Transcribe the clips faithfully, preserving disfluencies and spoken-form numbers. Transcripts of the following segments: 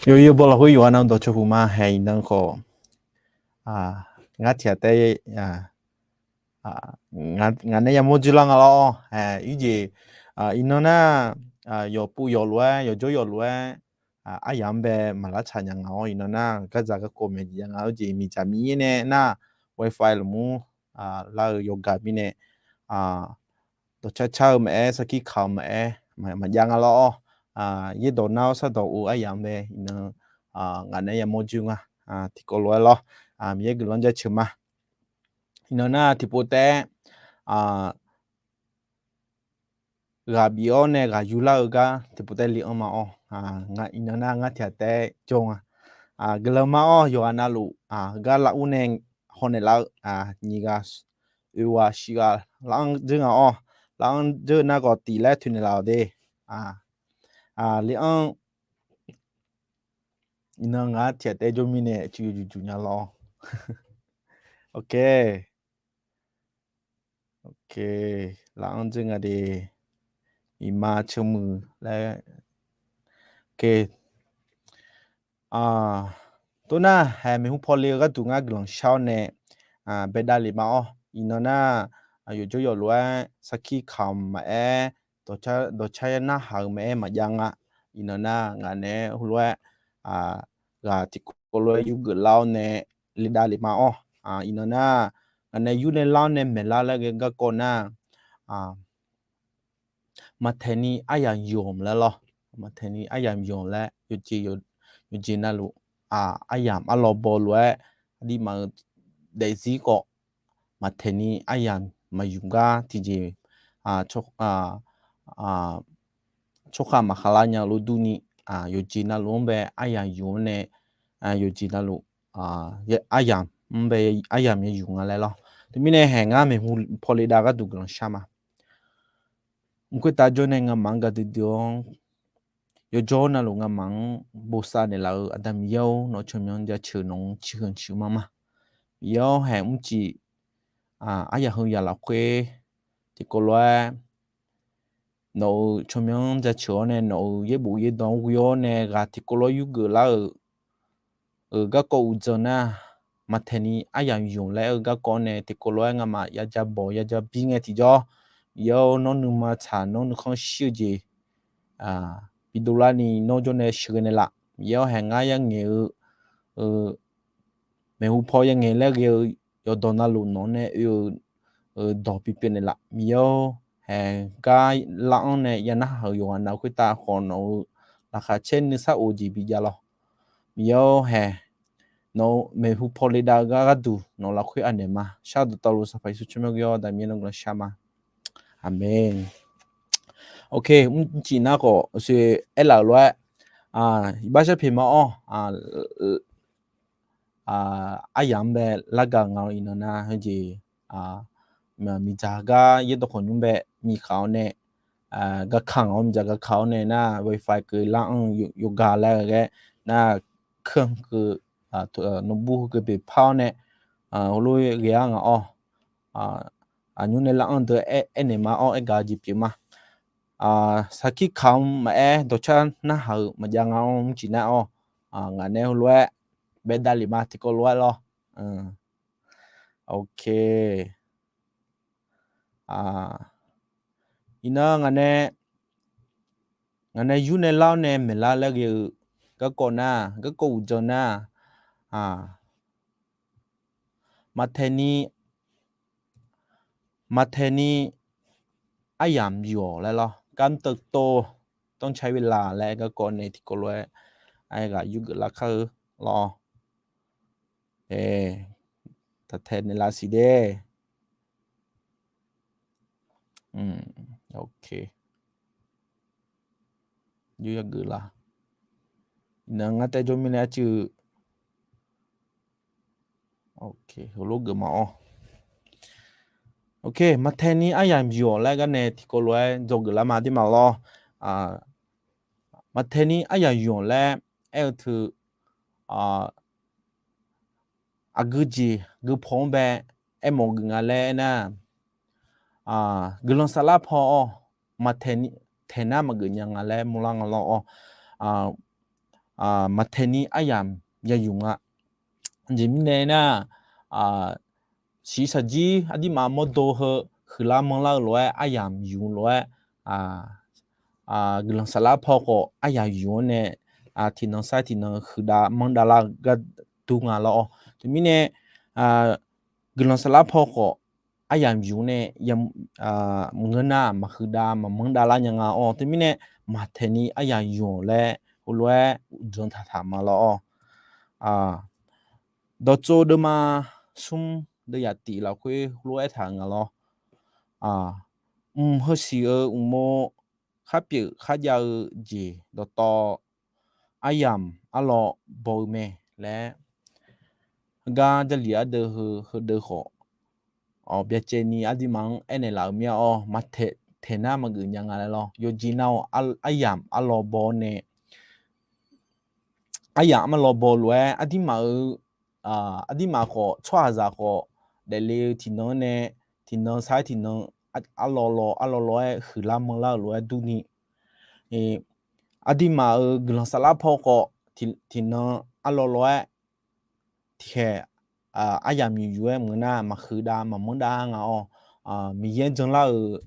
Yawqyawq bawq lafkhoer yawqha navluf dawqcawq huiqma haeq iqnan khawf, ngar tiq ghaq taef, ngaq nae yamawr dzoerlar nga lawr-awr, irjeq, iqnan nar, yawqpov yawqlof-aer yawqjawr yawqlof-air, aryamq-anr bae maqlar tsaq nya nga-awr, iqnan nar gardzaq garkawv maeq jeq jav nga-awr jeq miqdzaq miqyaer nae nar, wifi lmqmr lar-eu yawqgaq mirnae, dawqcar car-eu maqaer, sarkir kaq-eu maqaer, maqjav nga lawr-awr, yaerdawq nar-awr sardawq-eu aryamq-anr bae iqnan, ngaq nae yamawr dzoer nga, tiqkawv lof-aer lawr, Miqyaer guiqlanq jaceuq ma. Iqnan nar tiqpov taef-aer, ghaq bif-awr nae ghaq yurlar-eu gar tiqpov taef le-anr ma-awr, iqnan nar ngar tiq ghaq taef-aer jawr nga. Guiqlanq ma-awr, yawqghaq navluf gar lar ur nae hawnaeq lar-eu, nyiq ghaq, oeq ghaq, shif ghaq lar-anr dzeur nga-awr, lar-anr dzeur nar khawf tiq laer toeqnaeq laf-awq de. Le-anr, iqnan ngar tiq ghaq taef-aer jawr mirnae cuiv yawjuq juq nya lawr. Ok. Ok, lar-anr dzeur nga de. Iqma ceumuiq laer. Ok. Toxnar haeq maeqhu paw le-eu gharduq ngar guiqlanq shar-awr nae baedav lef ma-awr, iqnan nar, yawqjawr yawqlof-aer sarkir kamq maqaer, dawqcar narhaq-eu maqaer maqjav nga. Iqnan nar ngaq naeq-aer heulof-aer, ghaq tiqkawv lof-aer yurgeuf lar-awr nae ledav lef ma-awr, iqnan nar, ngaq nae yur nae lar-awr nae maeqlar laer ghae garkawv nar, maqtaeq ni aryamq yawq laer lawr. Maqtaeq ni aryamq yawq laer yawqjeq, yawqjeq navluf, aryamq arlawr baw lof-aer aqdirmaf-euq daefzir khawf, maqtaeq ni aryamq maqymq gar tiqjeq, tsawrkhav maqkhaq lar nya-eu lof durni, yawqjeq navluf-anr bae aryamq yawq-anr nae, yawqjeq navluf, aryamq-anr bae aryamq yawq nga laer lawr. Teumirnae haeq ngar maeqhu paw le dav gharduq guiqlanq shar ma. Mq khoertav jawr nae ngamaf-anr gaqdui dui-awr, yawqjawr navluf ngamaf-anr bosav naeqlaf-eu Aqda Miqyaer-or, nawq-eu tsawrmyanr jaceuq nawq-anr ciqhuiq ciqma ma. Miqyaer-or, haeq mrcif aryaq heu yaq lafkhoer tiqkawv lof-aer nawq-euq tsawrmyanr jaceuq-awr nae nawq-euq yaerbof yaerdan-anr ghoe-awr nae ghaq tiqkawv lof-aer yurgeuf lar-euq garkawv uqdzan nar, maqtaeq ni aryamq yawq laer-eu garkawv-anr nae tiqkawv lof-aer ngamaf yaja bawq yaja bir ngae tiqjawr, Miqyaer-or, nawr nuima tsaq nawr nuikhanr shir-eu jeq bidov larni nawr jawr nae sheuqghae naeqlaf. Miqyaer-or, haeq ngar yangaeq-eu maeqhu paw yangaeq laer ghae-eu yawqdawq navluf nawq-anr nae oe-eu dawq bipyeuf naeqlaf. Miqyaer-or, haeq gar lar-anr nae ya narhaq-euq yawqghaq nav khoertav khawf nawq-euq laqkhaq caer nuisar of-eu jeq bijav lawr. Miqyaer-or, haeq nawq-euq maeqhu paw le dav-eu gar gharduq nawq lafkhoer anaeq ma. Shardawq tawvluf Sanqpaq Yeqsur tsawrmyanr ghoe-awr Aqda Miqyaer nawq guiqlanq shar ma. Aqmeq. Ok, mrcif nar khawf oe aerlaf-euq lof-aer, iqbax sharpeq ma-awr, aryamq-anr bae largaq nga-awr iqnan nar heujeq, miqdzaq gar yaerdawq khawf nymr bae nyiq khaq-awr nae, garkaq ngaq-awr miqdzaq garkaq-awr nae nar wifi keuv lar-anr yawqgaq laer ghae nar, keuv-anr keuv, nawqbur heukeuv beqpar-awr nae heulof-aer ghae-ar ngaq-awr, aqnymr nae lar-anr deuq aernaeq ma-awr aergaq-eu jeq pyeuf ma. Sarkir kaq-anr maqaer dawqcar narhaq-euq maqjav nga-anr mrcif nar-awr, ngaq nae heulof-aer baedav lef ma tiqkawv lof-aer lawr. Ok. Iqnan ngaq nae, ngaq nae yur nae lar-awr nae maeqlar laer ghae-eu garkawv nar, garkawv uqdzan nar, maqtaeq ni, maqtaeq ni aryamq yawq laer lawr, การเติบโต ต้องใช้เวลา laer garkawv nae tiqkawv lof-aer, aerghaq yurgeuf lar kar-eu lawr. Taqtaeq naeqlaf siq de. Ok. Yur yageuf la. Iqnan ngar taef jawr mirnae arcuiv. Ok, heulof geuf ma-awr. Ok, maqtaeq ni aryamq yawq laer gar nae tiqkawv lof-aer dzawgeuf lar ma aqdirmaf lawr. Maqtaeq ni aryamq yawq laer aer-eu teu, aqgeu jeq geupaw-anr bae aermawf geuf nga laer aernar, guiqlanq saflar paw-awr, maqtaeq ni, taeq nar maqgeuf nya nga laer mawrlar nga lawr-awr, maqtaeq ni aryamq ya yuf nga. Aqjeq mirnae nar, shiqshaq jir aqdirmaf mawrdo heu huiqlar manrlar-eu lof-aer aryamq yuf lof-aer, guiqlanq saflar paw khawf aryamq yuf-anr nae, tiqnan sar tiqnan huiqdav manrdav lar-eu gar dur nga lawr-awr. Teumirnae, guiqlanq saflar paw khawf aryamq yuf nae, maqngeur nar maqhuiqdav maqmanrdav lar nya nga-awr. Teumirnae maqtaeq ni aryamq yuf-awq laer heulof-aer uqdzan taqtaq ma lawr-awr. Dawqtsov deuvma smr deuv yaf tif lafkhoer heulof-aer taq-eu nga lawr. Mq heusiq-eu uqmov kharpyeuf kharjav-eu jeq dawqtawv aryamq arlawv baw-eu mae laer, gar Jarlif ardeuv heu heudeuv khawf, byacaevni aqdirmaf-anr aernaeq laf-euq mir-a-awr, maqtaeq taeq nar maqgeuf nya nga laer lawr. Yawqjeq nar-awq, aryamq arlawv baw-awr nae, aryamq arlawv baw lof-aer aqdirmaf-euq, aqdirmaf khawf tsawrhaqzaq khawf daefle-eu tiqnan-anr nae, tiqnan sar-aer tiqnan arlawv lawv arlawv lawv-aer huiqlar manrlar-euq lof-aer durni, aqdirmaf-euq guiqlanq saflar paw khawf tiqnan arlawv lawv-aer tiqkhaeq aryamq yuf yuf-aer maqngeur nar maqhuiqdav maqmanrdav nga-awr, Miqyaer janlar-euq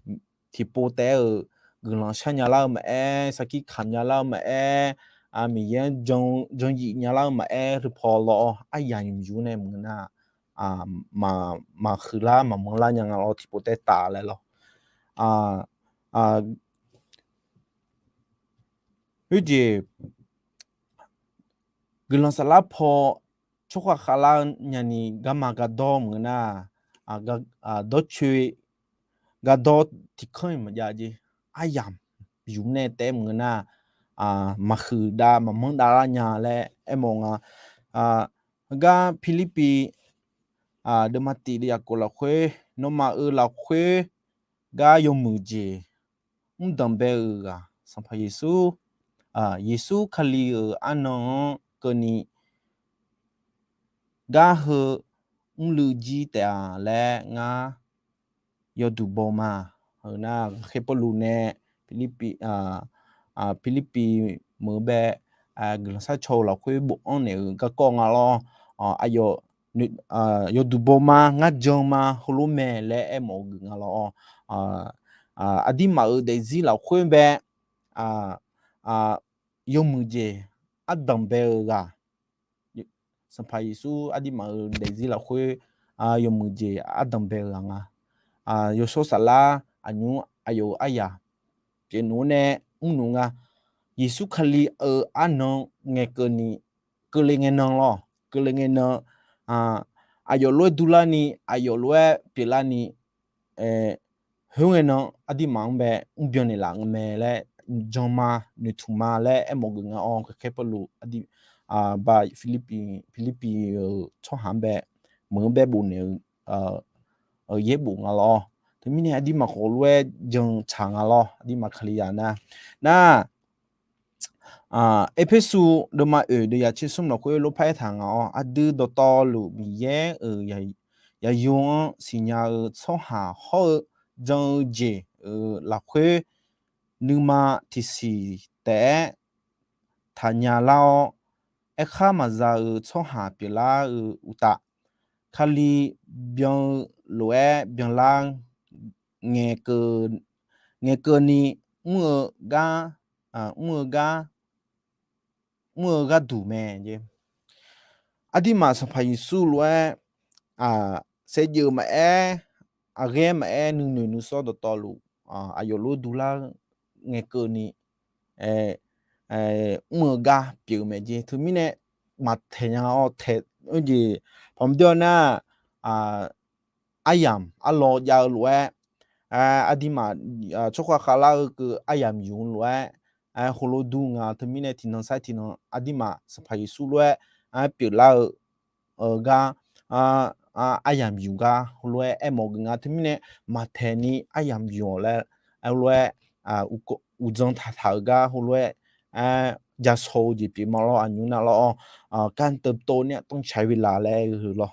tiqpov taef-aer-euq guiqlanq sharnya lar-eu maqaer, sarkir kamq nya lar-eu maqaer, Miqyaer-anr jan yif nya lar-eu maqaer, heu paw lawr-awr aryamq yuf yuf nae maqngeur nar maqhuiqlar maqmanrlar nya nga lawr, tiqpov taef-aer taf laer lawr. Khoerjeq guiqlanq saflar paw tsawrkhav khavlar nyani garma gardawr maqngeur nar, dawrcoeni gardawr tiqkanr-iq maqjav jeq, aryamq yuf nae taef-aer maqngeur nar, maqhuiqdav maqmanrdav lar nya laer aermawf nga. Gar Pirlirpiv deuvma tif deuv yaf kof lafkhoer, nawmaf-euq lafkhoer gar yawmuiq jeq mr danqbae-euq ghaq Sanqpaq Yeqsur, Yeqsur Kali-euq arnan-anr keuvni gar heu mrluiv jir taef-a laer ngar yawduq baw ma. Heu nar, khaer Pawrluv nae Pirlirpiv meuq-eu bae, guiqlanq sharcaw-eu lafkhoer bofanr naeq-euq garkawv nga lawr. Aqyawf yawduq baw ma, ngar jan ma, heulof mae laer aermawf-eu geuf nga lawr-awr. Aqdirmaf-euq daefzir lafkhoer bae, yawmuiq jeq ardanq bae-eu ghaq, Sanqpaq Yeqsur aqdirmaf-euq daefzir lafkhoer yawmuiq jeq ardanq bae-eu ghaq nga. Yawshawr Saflar aqnymr aqyawf-euq aryaq pyeuf nmr nae mrluf nga. Yeqsur Kali-euq arnan ngae keuvni, keuvle ngae nan lawr, keuvle ngae nan, aqyawf lof-aer durlarni, aqyawf lof-aer pyeuflarni, khoerngae nan aqdirmaf-anr bae mrbyan naeqlaf-eu mae laer, jan ma, noeqtmq ma laer aermawf geuf nga-awr, khaer Pawrluv ba Pirlirpiv, Pirlirpiv-euq tsawrhaq-anr bae meuq-anr bae bof naeq-eu yaerbof nga lawr. Teumirnae aqdirmaf khawf lof-aer jan tsaq nga lawr, aqdirmaf Kalizaq nar. Nar, Erpersu deuvma oeq deuv yaf tser smr lafkhoer lorpar aertaq nga-awr, aqdui dawqtawvluf Miqyaer-euq yaqyo-anr siqnya-eu tsawrhaq hawr-eu jan-eu jeq-euq lafkhoer nuima tiqsiq taef-aer taqnya lar-awr, aerkhar maqza-eu tsawrhaq pyeuflar-eu uqtaf, Kali byan-eu lof-aer byanlar ngae keuvni mr-eu gar, mr-eu gar, mr-eu gharduq mae. Aqdirmaf Sanqpaq Yeqsur lof-aer saevdzeuf maqaer, aqghaer maqaer, nuinoeq nuisawr dawqtawvluf aqyawf lof-aer durlar ngae keuvni mr-eu gar pyeuf-eu mae jeq. Teumirnae maqtaeq nya-awr taeq-eu jeq paqmq dawr nar, aryamq arlawv jav-eu lof-aer, aqdirmaf tsawrkhav khavlar-eu keuv aryamq yuf-eu lof-aer, heulof dur nga. Teumirnae tiqnan sar tiqnan aqdirmaf Sanqpaq Yeqsur lof-aer pyeuflar-eu gar, aryamq yuf gar heulof-aer aermawf geuf nga. Teumirnae maqtaeq ni aryamq yuf-awq laer heulof-aer uqdzan taqtaq-euq gar heulof-aer jasaw-eu jeq pyeuf ma lawr, aqnymr nar lawr-awr, การเติบโตเนี่ยต้องใช้เวลา laer aer-eu lawr.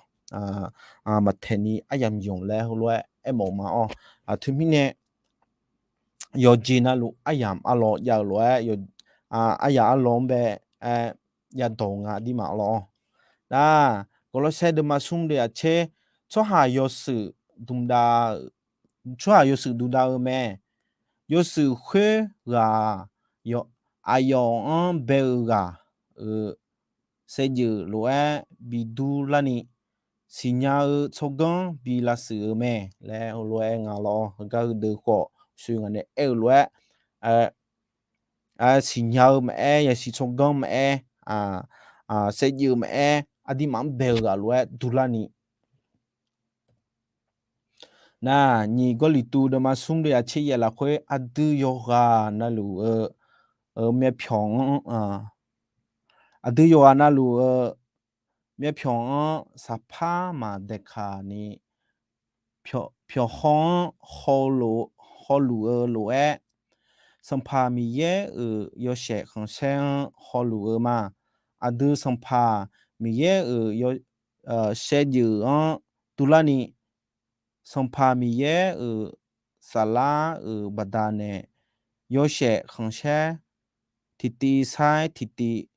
Maqtaeq ni aryamq yuf-awq laer heulof-aer aermawf ma-awr, teumirnae yawqjeq navluf aryamq arlawv jav-eu lof-aer, aryamq arlawv-anr bae, yadawq nga aqdirmaf lawr. Nar, Gawrlawrsaer deuvma smr deuv aqtser, tsawrhaq yawshuif dmq dav, tsawrhaq yawshuif dmq dav-eu mae. Yawshuif khoerghaq, aqyawf-anr bae-eu ghaq-euq saevdzeuf lof-aer bi durlarni, siqnya-eu tsawrganr bi lavshuif-eu mae laer heulof-aer nga lawr. Heugar heudeuq khawf, shuif ngaq nae aer-eu lof-aer, siqnya-eu maqaer, yasiq tsawrganr maqaer, saevdzeuf maqaer, aqdirmaf-anr bae-eu ghaq lof-aer durlarni. Nar, nyiq Gawrliqtu deuvma smr deuv aqtser yaef lafkhoer aqdui yawqghaq navluf-eu myavpyawq-anr, aqdui yawqghaq navluf-eu myavpyawq-anr saqpar maqdaeqkaq ni, pyawq haw-anr hawluf-eu lof-aer, Sanqpaq Miqyaer-euq yawshaef khanqsaer-anr hawluf-eu ma. Aqdui Sanqpaq Miqyaer-euq saevdzeuf-anr durlarni, Sanqpaq Miqyaer-euq saflar-euq baqdanae yawshaef khanqsaer tiqtiv sair tiqtiv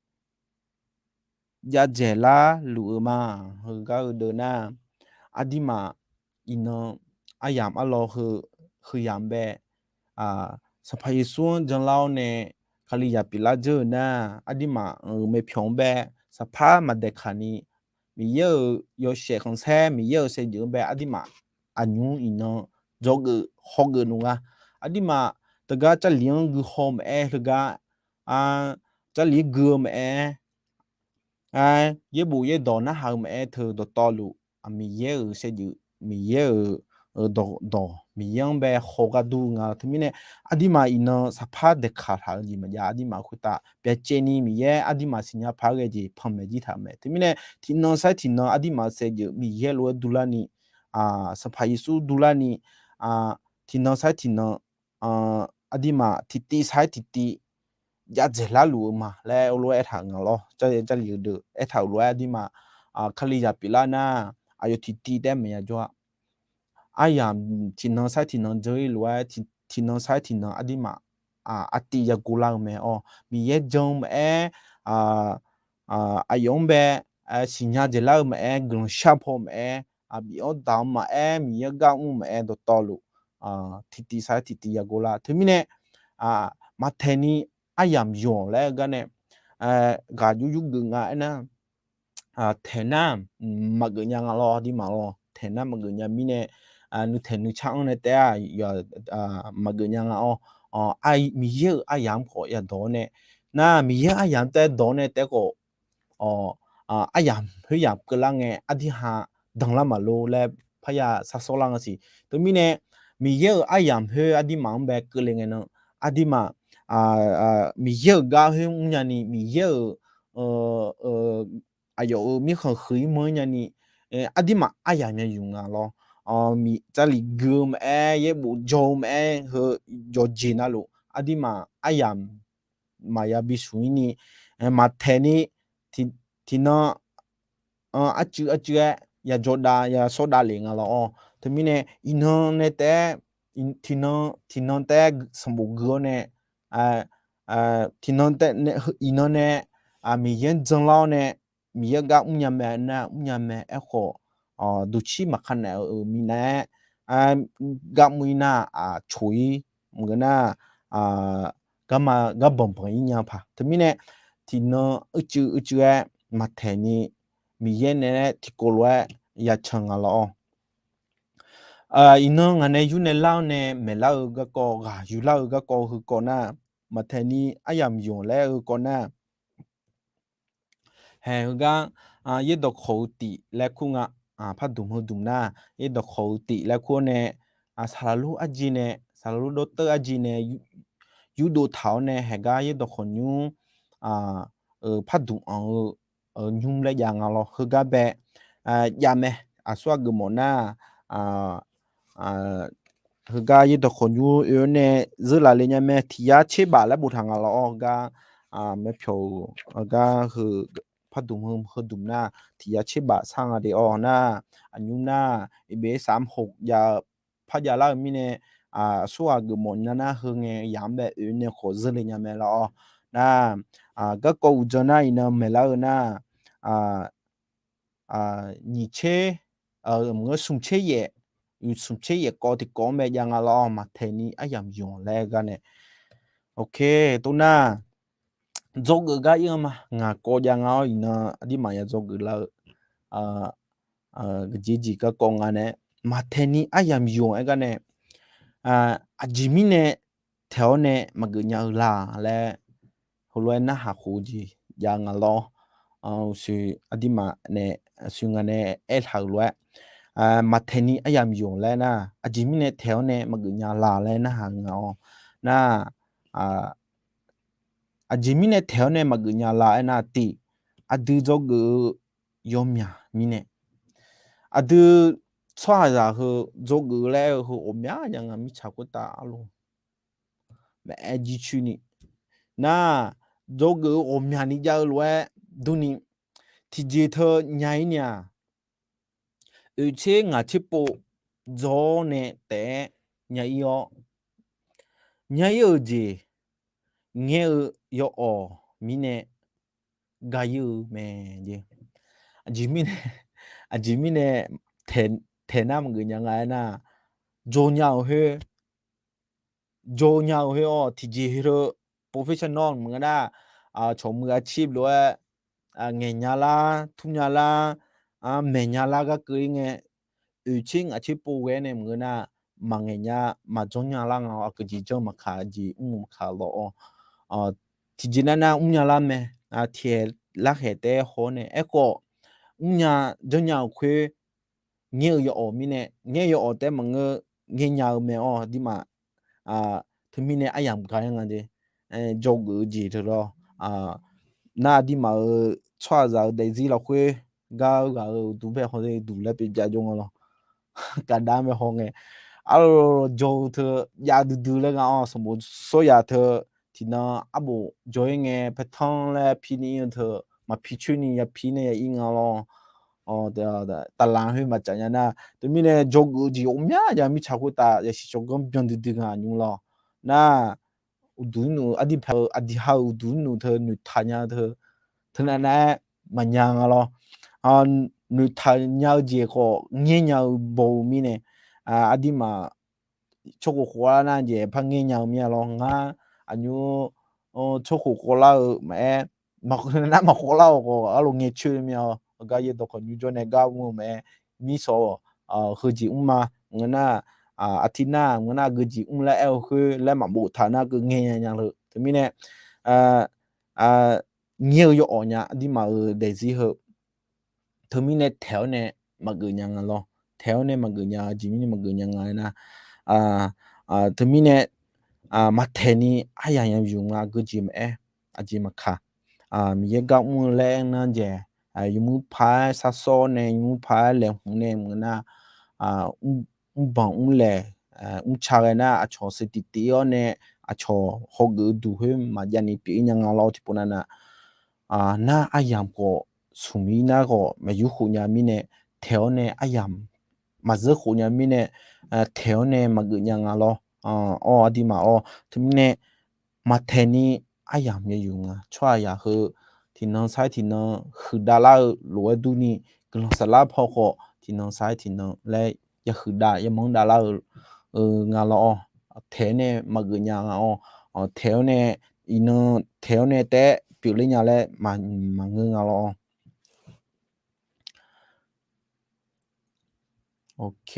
jav dzaeqlar luf-eu ma. Heugar heudeuq nar, aqdirmaf iqnan aryamq arlawr heu, heu yamq bae, Sanqpaq Yeqsur-anr janlar-awr nae Kalizaq pyeuflar dzeur-eu nar, aqdirmaf-euq myavpyawq-anr bae saqpar maqdaeqkaq ni, Miqyaer-euq yawshaef khanqsaer, Miqyaer-euq saevdzeuf-anr bae aqdirmaf aqnymr iqnan dzawgeuf hawgeuf nmr nga. Aqdirmaf teugar Jarlif-anr guihaw maqaer, teugar Jarlif-anr gui-eu maqaer, yaerbof yaerdawq narhaq-eu maqaer, teu dawqtawvluf Miqyaer-euq saevdzeuf, Miqyaer-euq dawqdawq, Miqyaer-anr bae haw gar dur nga. Teumirnae aqdirmaf iqnan saqpar daeqkaq taq-eu jeq maqjav. Aqdirmaf khoertav byacaevni Miqyaer aqdirmaf siqnya paq-aer ghae jeq panmaeq jir taq-eu mae. Teumirnae tiqnan sair tiqnan aqdirmaf saevdzeuf Miqyaer lof-aer durlarni, Sanqpaq Yeqsur durlarni, tiqnan sair tiqnan aqdirmaf tiqtiv sair tiqtiv jav dzaeqlar luf-eu ma laer heulof-aer aertaq-euq nga lawr. Jarlif-eu deuq aertaq-euq lof-aer aqdirmaf Kalizaq pyeuflar nar, aqyawf tiqtiv taef-aer maqya jawr-a. Aryamq tiqnan sair tiqnan dzeur-ir lof-aer, tiqnan sair tiqnan aqdirmaf artiv yagovlar-eu mae-awr, Miqyaer jan-eu maqaer, aqyawf-anr bae siqnya dzaeqlar-eu maqaer, guiqlanq sharpaw-eu maqaer, bif-awr daq-eu maqaer, Miqyaer gar mr-eu maqaer, dawqtawvluf tiqtiv sair tiqtiv yagovlar. Teumirnae maqtaeq ni aryamq yawq laer-eu gar nae ghaq yur yur geuf nga aernar, taeq nar maqgeuf nya nga lawr. Aqdirmaf lawr, taeq nar maqgeuf nya mirnae, nuitaeq nuicar-anr nae taef-a, maqgeuf nya nga-awr, Miqyaer-euq aryamq-anr khawf yadawq-awr nae, nar Miqyaer aryamq-anr taef dawq-awr nae taef khawf, aryamq khoeryamq keuvlar ngae aqdirha danqlar maqlor laer parya sar sawrlar nga siq. Teumirnae Miqyaer-euq aryamq khoer aqdirmaf-anr bae keuvle ngae nan, aqdirmaf Miqyaer-euq gar khoer mrnya ni, Miqyaer-euq aqyawf-euq mirkhanq huiq-ir manr-ir nya ni, aqdirmaf aryamq myaq yuf nga lawr. Jarlif gui-eu maqaer, yaerbof jaw-eu maqaer, heu yawqjeq navluf aqdirmaf aryamq maqya bishmq-ir ni, maqtaeq ni, tiqnan arcuiv arcuiv-aer yajawr dav yasawr dav lef nga lawr-awr. Teumirnae iqnan nae taef-aer, tiqnan tiqnan taef-aer sanqbof gui-awr nae, tiqnan, iqnan nae Miqyaer-anr janlar-awr nae, Miqyaer gar mrnya mae nar mrnya mae, aerkhawf duqcir maqkaq naeq-euq minav-aer gar mr-ir nar, aqcoq-ir maqngeur nar, garma gar banq banq-ir nya paq. Teumirnae tiqnan uicuiv uicuiv-aer maqtaeq ni, Miqyaer nae laer tiqkawv lof-aer yacan nga lawr-awr. Iqnan ngaq nae yur nae lar-awr nae maeqlar-eu garkawv, ghaq yuflar-eu garkawv heukawv nar, maqtaeq ni aryamq yawq laer-eu kawv nar, haeq heugar, yaerdawq khawq-eu tif laer kur nga. Pardmq heudmq nar, yaerdawq khawq-eu tif laer kur-awr nae, saqlaq lor arjir nae, saqlaq lor dawrteuv arjir nae yurdov taq-awr nae, haeq gar yaerdawq khawq nymr, pardmq anq-eu nymr laer jav nga lawr. Heugar bae jav mae. Aqsur aqgeuf mawf nar, heugar yaerdawq khawq nymr oe-awr nae zeur laf le nya mae. Tiq yar tser baf laer boftaq nga lawr-awr, heugar, maerpyawq-euq heugar heu pardmq heu heudmq nar, tiq yar tser baf sar nga de-awr nar, aqnymr nar, iqbeq saf-anr hoq jav-eu parjav lar-eu mirnae, aqsur aqgeuf mawf nya nar, heu ngae yaq-anr bae oe nae khawf zeur le nya mae lawr-awr. Nar, garkawv uqdzan nar iqnan maeqlar-eu nar, nyiq tser, maqngeur smq tser yaef, smq tser yaef kawv tiqkawv-anr bae jav nga lawr, maqtaeq ni aryamq yawq laer gar nae. Ok, toxnar, dzawgeuf gar ir-anr ma, ngaq kawv jav nga-awr iqnan aqdirmaf ya dzawgeuf lar-eu gjeqjeq garkawv nga nae, maqtaeq ni aryamq yawq-aer gar nae, aqjeq mirnae taeq-awr nae maqgeuf nya-eu la laer, heulof-aer narhaq khof-eu jeq jav nga lawr. Uqshoe aqdirmaf nae, uqshoe nga nae aertaq-euq lof-aer, maqtaeq ni aryamq yawq laer nar, aqjeq mirnae taeq-awr nae maqgeuf nya la laer narhaq-eu nga-awr nar, aqjeq mirnae taeq-awr nae maqgeuf nya la aernar tiq, aqdui dzawgeuf-eu yawmyaq mirnae, aqdui tsawrhaqzaq heu dzawgeuf laer-eu heu ghawqmya nya nga mirtsaq khoertav arluf maqaer jircoer ni. Nar, dzawgeuf-eu ghawqmyaq ni jav-eu lof-aer durni, tiqjeq teu nya-ir nya-aq, oeq tser ngaq tser pov dzaw-awr nae taef-aer nya-ir-awr, nya-ir-euq jeq ngaer-eu yawawq mirnae ga-ir-eu mae jeq. Aqjeq mirnae, aqjeq mirnae taeq nar maqgeuf nya nga aernar, dzaw nya-euq khoer, dzaw nya-euq khoer-awr tiqjeq heu professional maqngeur nar, cawq muiq-a cif lof-aer ngaeq nya lar, tur nya lar, maeq nya lar gar keuv-ir ngae, oeq tser ngaq tser pov ghae nae maqngeur nar, maqngaeq nya, maqjanr nya lar nga-awr, aqgeujeq janr maqkaq jeq mr maqkaq lawr-awr, tiqjeq nar nar mrnya lar mae, tiqkhaeq larkhaeq taef-aer haw-awr nae, aerkhawf mrnya janrnya-euq khoer ngaer-eu yawawq mirnae, ngaer-eu yawawq taef-aer maqngeur, ngaer nya-eu mae-awr aqdirmaf, teumirnae aryamq ga-aer nga jeq, dzawgeuf-eu jeq teu lawr, nar aqdirmaf-euq tsawrhaqzaq-euq daefzir lafkhoer gar-eu ghaq-euq uqduq bae haw-eu duq laer pyeuf jav jawr nga lawr. Kaqdav bae haw ngae, arlawr jawr-eu teu jav duidui laer nga-awr, sanqbof sawr yaq teu tiqnan arbof jawr-ir ngae paertanr laer pi ni ir-eu teu maqpi coer ni ya pi nae ya ir nga lawr. Taqlaq khoer maqcaf nya nar, teumirnae dzawgeuf-eu jeq ghawqmya jav mirtsaq khoertav yasiq cawqganr byan duidui nga nymr lawr. Nar, uqduq-ir nmr-eu aqdirpae-eu aqdirha-eu uqduq-ir nmr teu noeqtaq nya-eu teu, teunav nav-aer maqnya nga lawr. Noeqtaq nya-eu jeq khawf ngaer nya-eu baw-eu mirnae, aqdirmaf tsawrkhof khawvlar nar jeq par ngaer nya-eu mir-a lawr. Ngar aqnymr tsawrkhof khawvlar-eu maqaer, nar maqkhawvlar-awq khawf arlawr ngae coer mir-a. Gar yaer dawqkawq nymr jawr nae gar mr-eu maqaer, mirshawq heujeq mr ma, ngeur nar, aqtir nar ngeur nar geujeq mr laer aer-eu khoer laer maqboftaq nar keuv ngae nya nya leu. Teumirnae ngaer-eu yawawq nya aqdirmaf-euq daefzir heu. Teumirnae taeq-awr nae maqgeuf nya nga lawr. Taeq-awr nae maqgeuf nya, aqjeq mirnae maqgeuf nya nga aernar, teumirnae maqtaeq ni aryamq yamq yuf nga geujeq maqaer, aqjeq maqkaq. Miqyaer gar mr-eu laer aer nar jeq, yawmuiq paq-aer sharsawr nae yawmuiq paq-aer laeqhmq nae maqngeur nar, mrbanq mrlaeq mrca ghae nar aqcawq seuq tiqtiv-awr nae aqcawq hawgeuf-eu duq khoer maqjav ni pyeuf-ir nya nga lawr tiqpov nav nav. Nar aryamq khawf smq-ir nar khawf maqyur khof nya mirnae, taeq-awr nae aryamq maqzeur khof nya mirnae, taeq-awr nae maqgeuf nya nga lawr. Awr aqdirmaf-awr teumirnae maqtaeq ni aryamq yayuf nga. Tsawrhaqzaq heu tiqnan sar-aer tiqnan huiqdav lar-eu lof-aer durni, guiqlanq saflar paw khawf tiqnan sar-aer tiqnan laer yahuiq dav yamanr dav lar-eu nga lawr-awr, taeq-awr nae maqgeuf nya nga-awr, taeq-awr nae iqnan taeq-awr nae taef-aer pyeufler nya laer maqngeur nga lawr-awr. Ok.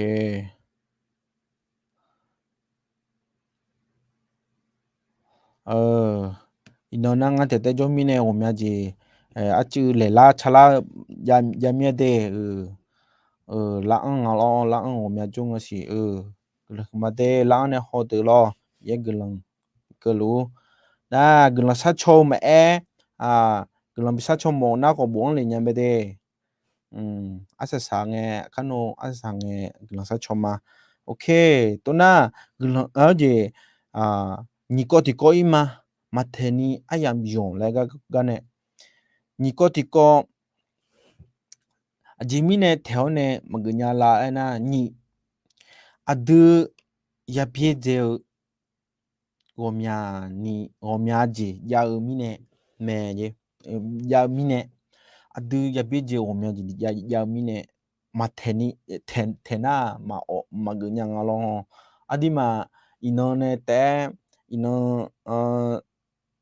Iqnan nar ngar taef taef jawr mirnae ghawqmya jeq, arcuiv laeqlar carlar jav mir-aer de. Lar-anr nga lawr, lar-anr ghawqmya jawr nga siq. Guiqlanq huiqma de, lar-anr nae haw deuq lawr, yaer guiqlanq keuvluf-ur. Nar guiqlanq sharcaw-eu maqaer, guiqlanq bi sharcaw mawf nar khawf bof-anr lef nya mae de. Arsaq saq ngae, kar nawr arsaq saq ngae guiqlanq sharcaw ma. Ok, toxnar guiqlanq-eu jeq nyiq kawv tiqkawv ir ma. Maqtaeq ni aryamq yawq laer gar nae, nyiq kawv tiqkawv aqjeq mirnae taeq-awr nae maqgeuf nya la aernar, nyiq, aqdui ya byaerdzae-eu ghawqmya ni, ghawqmya jeq jav-eu mirnae mae, jav-eu mirnae, aqdui yabyaer jeq ghawqmya jeq jav-eu mirnae, maqtaeq ni, taeq nar maqgeuf nya nga lawr. Aqduimaf iqnan nae taef-aer, iqnan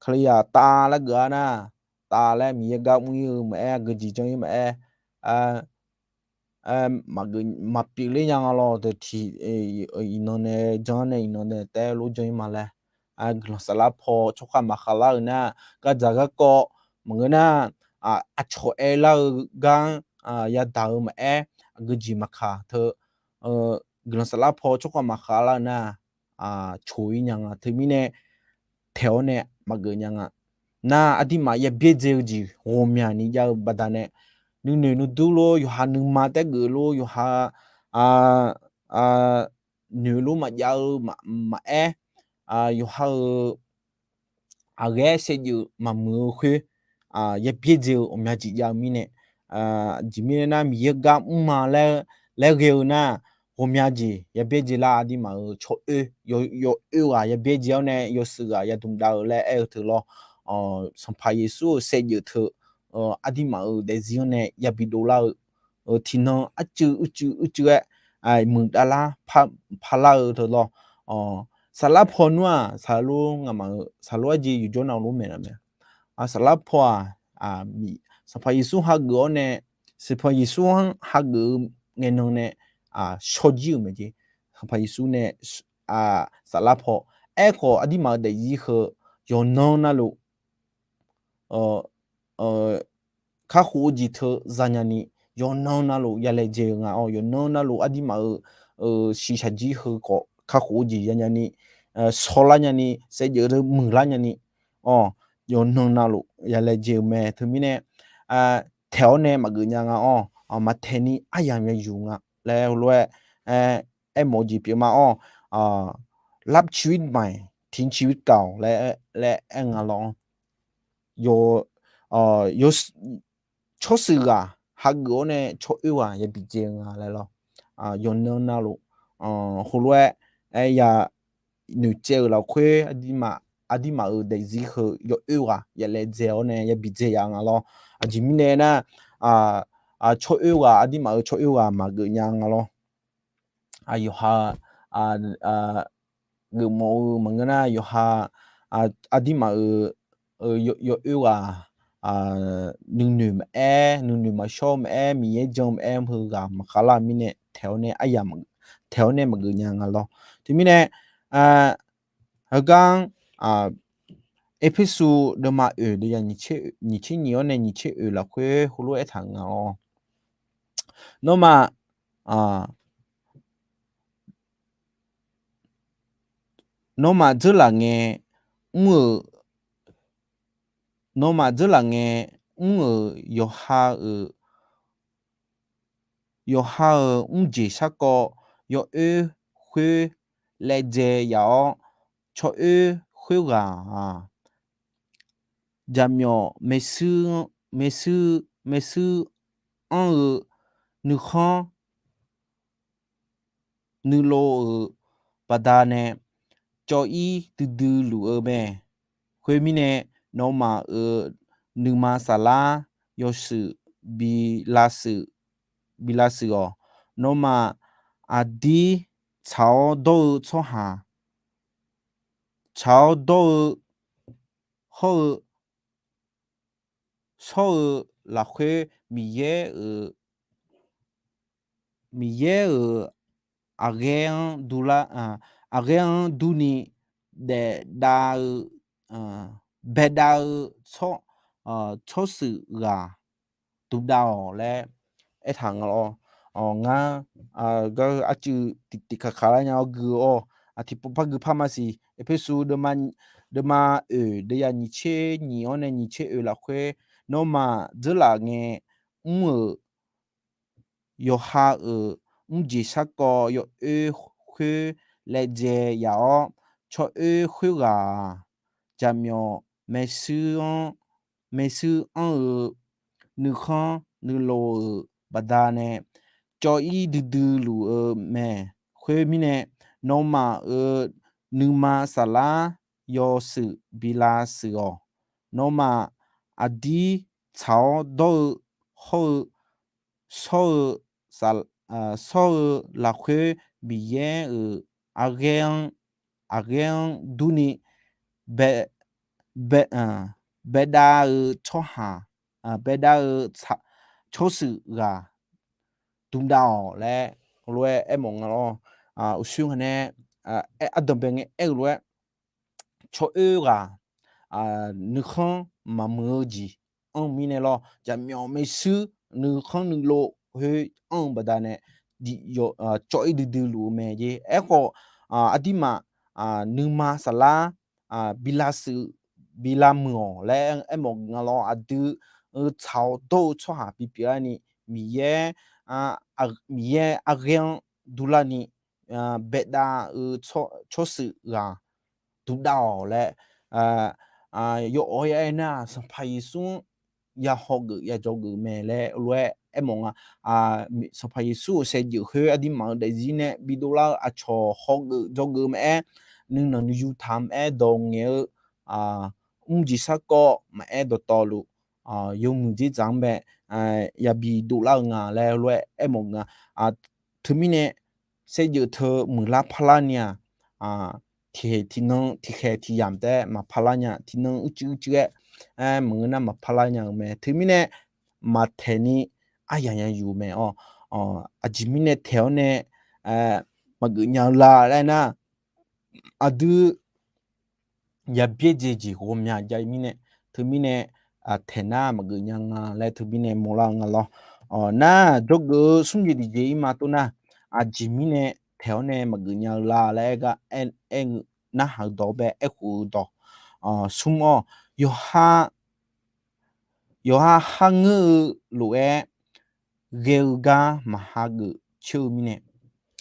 Kalizaq tav laer geuf-ar nar, tav laer Miqyaer gar mr-ir-eu maqaer, aqgeujeq janr-ir maqaer, maqpyeuf ler nya nga lawr. Tiq, iqnan nae janr nae iqnan nae taef-aer lof janr-ir ma laer. Guiqlanq saflar paw tsawrkhav maqkhaq lar-eu nar, gardzaq garkawv maqngeur nar, aqcawq aer lar-eu gar-anr yadaq-eu maqaer, aqgeujeq maqkaq teu, guiqlanq saflar paw tsawrkhav maqkhaq lar-eu nar, coq-ir nya nga. Teumirnae taeq-awr nae maqgeuf nya nga. Nar aqduimaf yabyaer dzae-eu jeq ghawqmya ni jav-eu baqdanae, nuinoeq nuidur lor, yawqha nuima taef geuf lor, yawqha noeq lor maqjav-eu maqaer, yawqha-euq aqghaer saevdzeuf maqmuiq-eu khoer, yabyaer dzae-eu ghawqmya jeq jav-eu mirnae, aqjeq mirnae nar Miqyaer gar mr ma laer ghae-eu nar, ghawqmya jeq yabyaer dzae lar. Aqduimaf-euq tsawroer, yawoer ghaq yabyaer dzae-awr nae yawshuif ghaq yadmq dav-eu laer aer-eu teu lawr. Sanqpaq Yeqsur-euq saevdzeuf teu aqduimaf-euq daefzir-anr nae yabi dovlar-eu, tiqnan arcuiv uicuiv uicuiv-aer muiqdavlar parlar-eu teu lawr. Saflar paw nmr-aq, saqlor ngaqmaf-euq saqlor arjeq yawqjawr navluf mae laf mae. Saflar paw-aq, Sanqpaq Yeqsur hageuf-awr nae, Sanqpaq Yeqsur-anr hageuf-eu ngaenan nae shawrjir-euq mae jeq. Sanqpaq Yeqsur nae saflar paw. Aerkhawf aqduimaf-euq daefzir heu yawqnan navluf kakhof-eu jeq teu zanya ni, yawqnan navluf yalaejae-eu nga-awr, yawqnan navluf aqduimaf-euq shiqshaq jir heu khawf kakhof-eu jeq yanya ni, shawrlar nya ni, saevdzeuf teu muiqlar nya ni, yawqnan navluf yalaejae-eu mae. Teumirnae taeq-awr nae maqgeuf nya nga-awr, maqtaeq ni aryamq yayuf nga laer heulof-aer aermawf-eu jeq pyeuf ma-awr, รับชีวิตใหม่ ทิ้งชีวิตเก่า laer aer nga lawr-anr, tsawrshuif ghaq hageuf-awr nae tsawroer ghaq yabi dzae-eu nga laer lawr. Yawqnan navluf heulof-aer aer ya noeqtsaev-euq lafkhoer aqduimaf-euq daefzir heu yawoer ghaq yalaejae-awr nae yabi dzae ya nga lawr. Aqjeq mirnae nar, tsawroer ghaq aqduimaf-euq tsawroer ghaq maqgeuf nya nga lawr. Yawqha geufmawf-eu maqngeur nar yawqha aqduimaf-euq yawoer ghaq nuinoeq maqaer, nuinoeq maqshawr maqaer, Miqyaer jan maqaer, heu ghaq maqkhav lar-eu mirnae taeq-awr nae aryamq, taeq-awr nae maqgeuf nya nga lawr. Teumirnae heugar-anr Erpersu deuvma oeq deuv ya nyiq tser nyiq-awr nae nyiq tser oeq lafkhoer heulof-aer aertaq nga-awr, nawmaf nawmaf dzeurlaf ngae mr-euq, nawmaf dzeurlaf ngae mr-euq yawqha-euq yawqha-euq mrjeq sharkawv yawoer khoer laejae yaf-awr, tsawroer khoerghaq-aq, jaqmyawf maershuir, maershuir, maershuir anr-eu nuikhanr nuilov-euq baqdanae cawv-ir duidui luf-eu mae. Khoermirnae, nawmaf-euq nuima saflar yawshuif bi lavshuif, bi lavshuif-awq. Nawmaf aqdir tsaq-awr dawr-eu tsawrhaq, tsaq-awr dawr-eu hawr-eu shawr-eu lafkhoer Miqyaer-euq, Miqyaer-euq aqghaer-anr durlar, aqghaer-anr durni daef dav-eu, baedav-eu tsawr, tsawrshuif ghaq duqdav-awq laer aertaq nga lawr. Ngar gar arcuiv tiqtiq kaqkaq lar nya-awr gui-awr, aqtiqpov par gui par maqsiq. Erpersu deuvma oeq deuv ya nyiq tser nyiq-awr nae nyiq tser oeq lafkhoer, nawmaf dzeurlaf ngae mr-euq yawqha-euq mrjeq sharkawv yawoer khoer laejae yaf-awr, tsawroer khoerghaq-aq, jaqmyawf maershuir anr, maershuir anr-eu nuikhanr nuilov-euq baqdanae cawv-ir duidui luf-eu mae. Khoermirnae, nawmaf-euq nuima saflar yawshuif bi lavshuif-awq. Nawmaf aqdir tsaq-awr dawr-eu hawr-eu, shawr-eu, shawr-eu lafkhoer Miqyaer-euq aqghaer-anr, aqghaer-anr durni bae, bae, baedav-eu tsawrhaq, baedav-eu tsawrshuif ghaq duqdav-awq laer lof-aer aermawf nga lawr. Uqshoe nga nae, ardanqbae ngae aer-eu lof-aer, tsawroer ghaq nuikhanr maqmuiq-eu jeq anr-eu mirnae lawr, jaqmyawf maershuir nuikhanr nuilov khoer anr-eu baqdanae cawv-ir duidui luf-eu mae jeq. Aerkhawf, aqdirmaf nuima saflar bi lavshuif bi lavmuiq-awq laer aermawf nga lawr. Aqdui-eu tsaq-awr dawr-eu tsawrhaq bipyeuf larni, Miqyaer, Miqyaer aqghaer-anr durlarni baedav-eu tsawrshuif ghaq duqdav-awq laer, yawawr ya aernar, Sanqpaq Yeqsur-anr ya hawgeuf ya dzawgeuf mae laer lof-aer aermawf nga. Sanqpaq Yeqsur-euq saevdzeuf khoer aqdirmaf-euq daefzir nae bidov lar-eu aqcawq hawgeuf dzawgeuf maqaer, nuinanq nuiyu taq maqaer, dawq ngaeq-eu mrjeq sarkawv maqaer, dawqtawvluf yawmuiq dzerdzaq-anr bae yabi dovlar-eu nga laer lof-aer aermawf nga. Teumirnae saevdzeuf teu muiqlar parlar ni-aq, tiqkhaeq tiqnan tiqkhaeq tiqyamq taef-aer maqparlar nya, tiqnan uicuiv uicuiv-aer maqngeur nar maqparlar nya-euq mae. Teumirnae maqtaeq ni aryaq ya yuf mae-awr, aqjeq mirnae taeq-awr nae maqgeuf nya-eu la laer nar, aqdui yabyaer jeq jeq ghawqmya jav-eu mirnae, teumirnae taeq nar maqgeuf nya nga laer teumirnae mawrlar-eu nga lawr. Nar dzawgeuf-eu smr jeq tiqjeq-ir ma tov nar, aqjeq mirnae taeq-awr nae maqgeuf nya-eu la laer aer-eu narhaq-eu dawq bae aerkhof-eu dawq. Smr-awr, yawqha yawqha kharngeur-eu lof-aer ghae-eu gar maqhageuf coer-eu mirnae,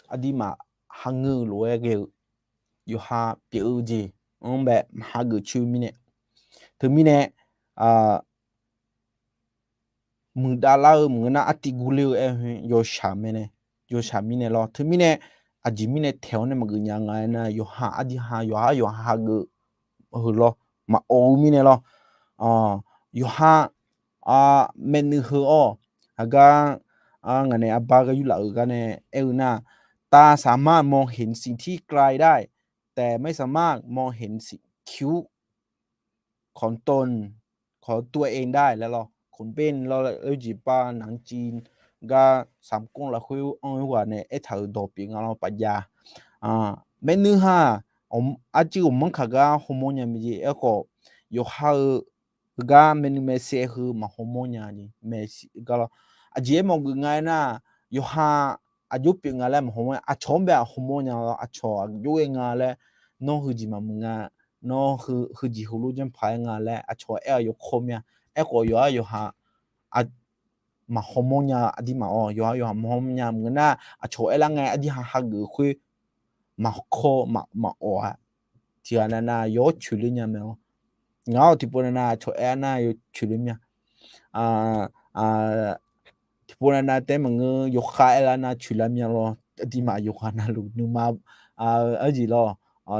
aqdirmaf kharngeur-eu lof-aer ghae-eu yawqha pyeuf-eu jeq-anr bae maqhageuf coer-eu mirnae, teumirnae muiqdav lar-eu maqngeur nar artiv gurler-eu aer-eu yawshaq mae nae, yawshaq mirnae lawr. Teumirnae aqjeq mirnae taeq-awr nae maqgeuf nya nga aernar, yawqha aqdirha yawqha yawqha hageuf heu lawr, maqawf-eu mirnae lawr. Yawqha maeqnuiv heu-awr, aqgar ngaq nae arbar gar yurlaf-euq gar nae aer-eu nar, ตาสามารถมองเห็นสิ่งที่ไกลได้ แต่ไม่สามารถมองเห็นสิ่ง คิ้วของตน ของตัวเองได้ laer lawr. คนเป็น lawr, oerjeq pav naqciv gar สามก๊ก lafkhoer anr-eu ghaq nae aertaq-euq dawq pyeuf nga lawr, paqjav. Maeqnuiv ha arcuiv ghawqmanr kaq gar hawmawr nya mae jeq. Aerkhawf, yawqha-eu heugar maeqnuiv maeqsaev heu maqhawmawr nya jeq maeqshi gar lawr. Aqjeq aermawf geuf nga aernar, yawqha aqjox pyeuf nga laer maqhawmawr nya, aqcawq-anr bae-aq hawmawr nya lawr, aqcawq aqjox-aer nga laer, nawr heujeq maqmuiq nga, nawr heujeq heulof janrpaq-aer nga laer aqcawq aer-awr yawkawr mya. Aerkhawf yawqha yawqha maqhawmawr nya, aqdirmaf-awr yawqha yawqha maqhawmawr nya maqngeur nar, aqcawq aerlar ngae aqdirha hageuf khoer maqkawr maqawf-a. Tiqghaq navnav yawr coeqler nya mae-awr, ngaq-awr tiqpov navnav aqcawq aer-a nar yawcoeqler mya. Tiqpov navnav taef-aer maqngeur, yawkhav aerlar nar coeqlar mya lawr. Aqdirmaf yawqha navluf nuima arjeq lawr,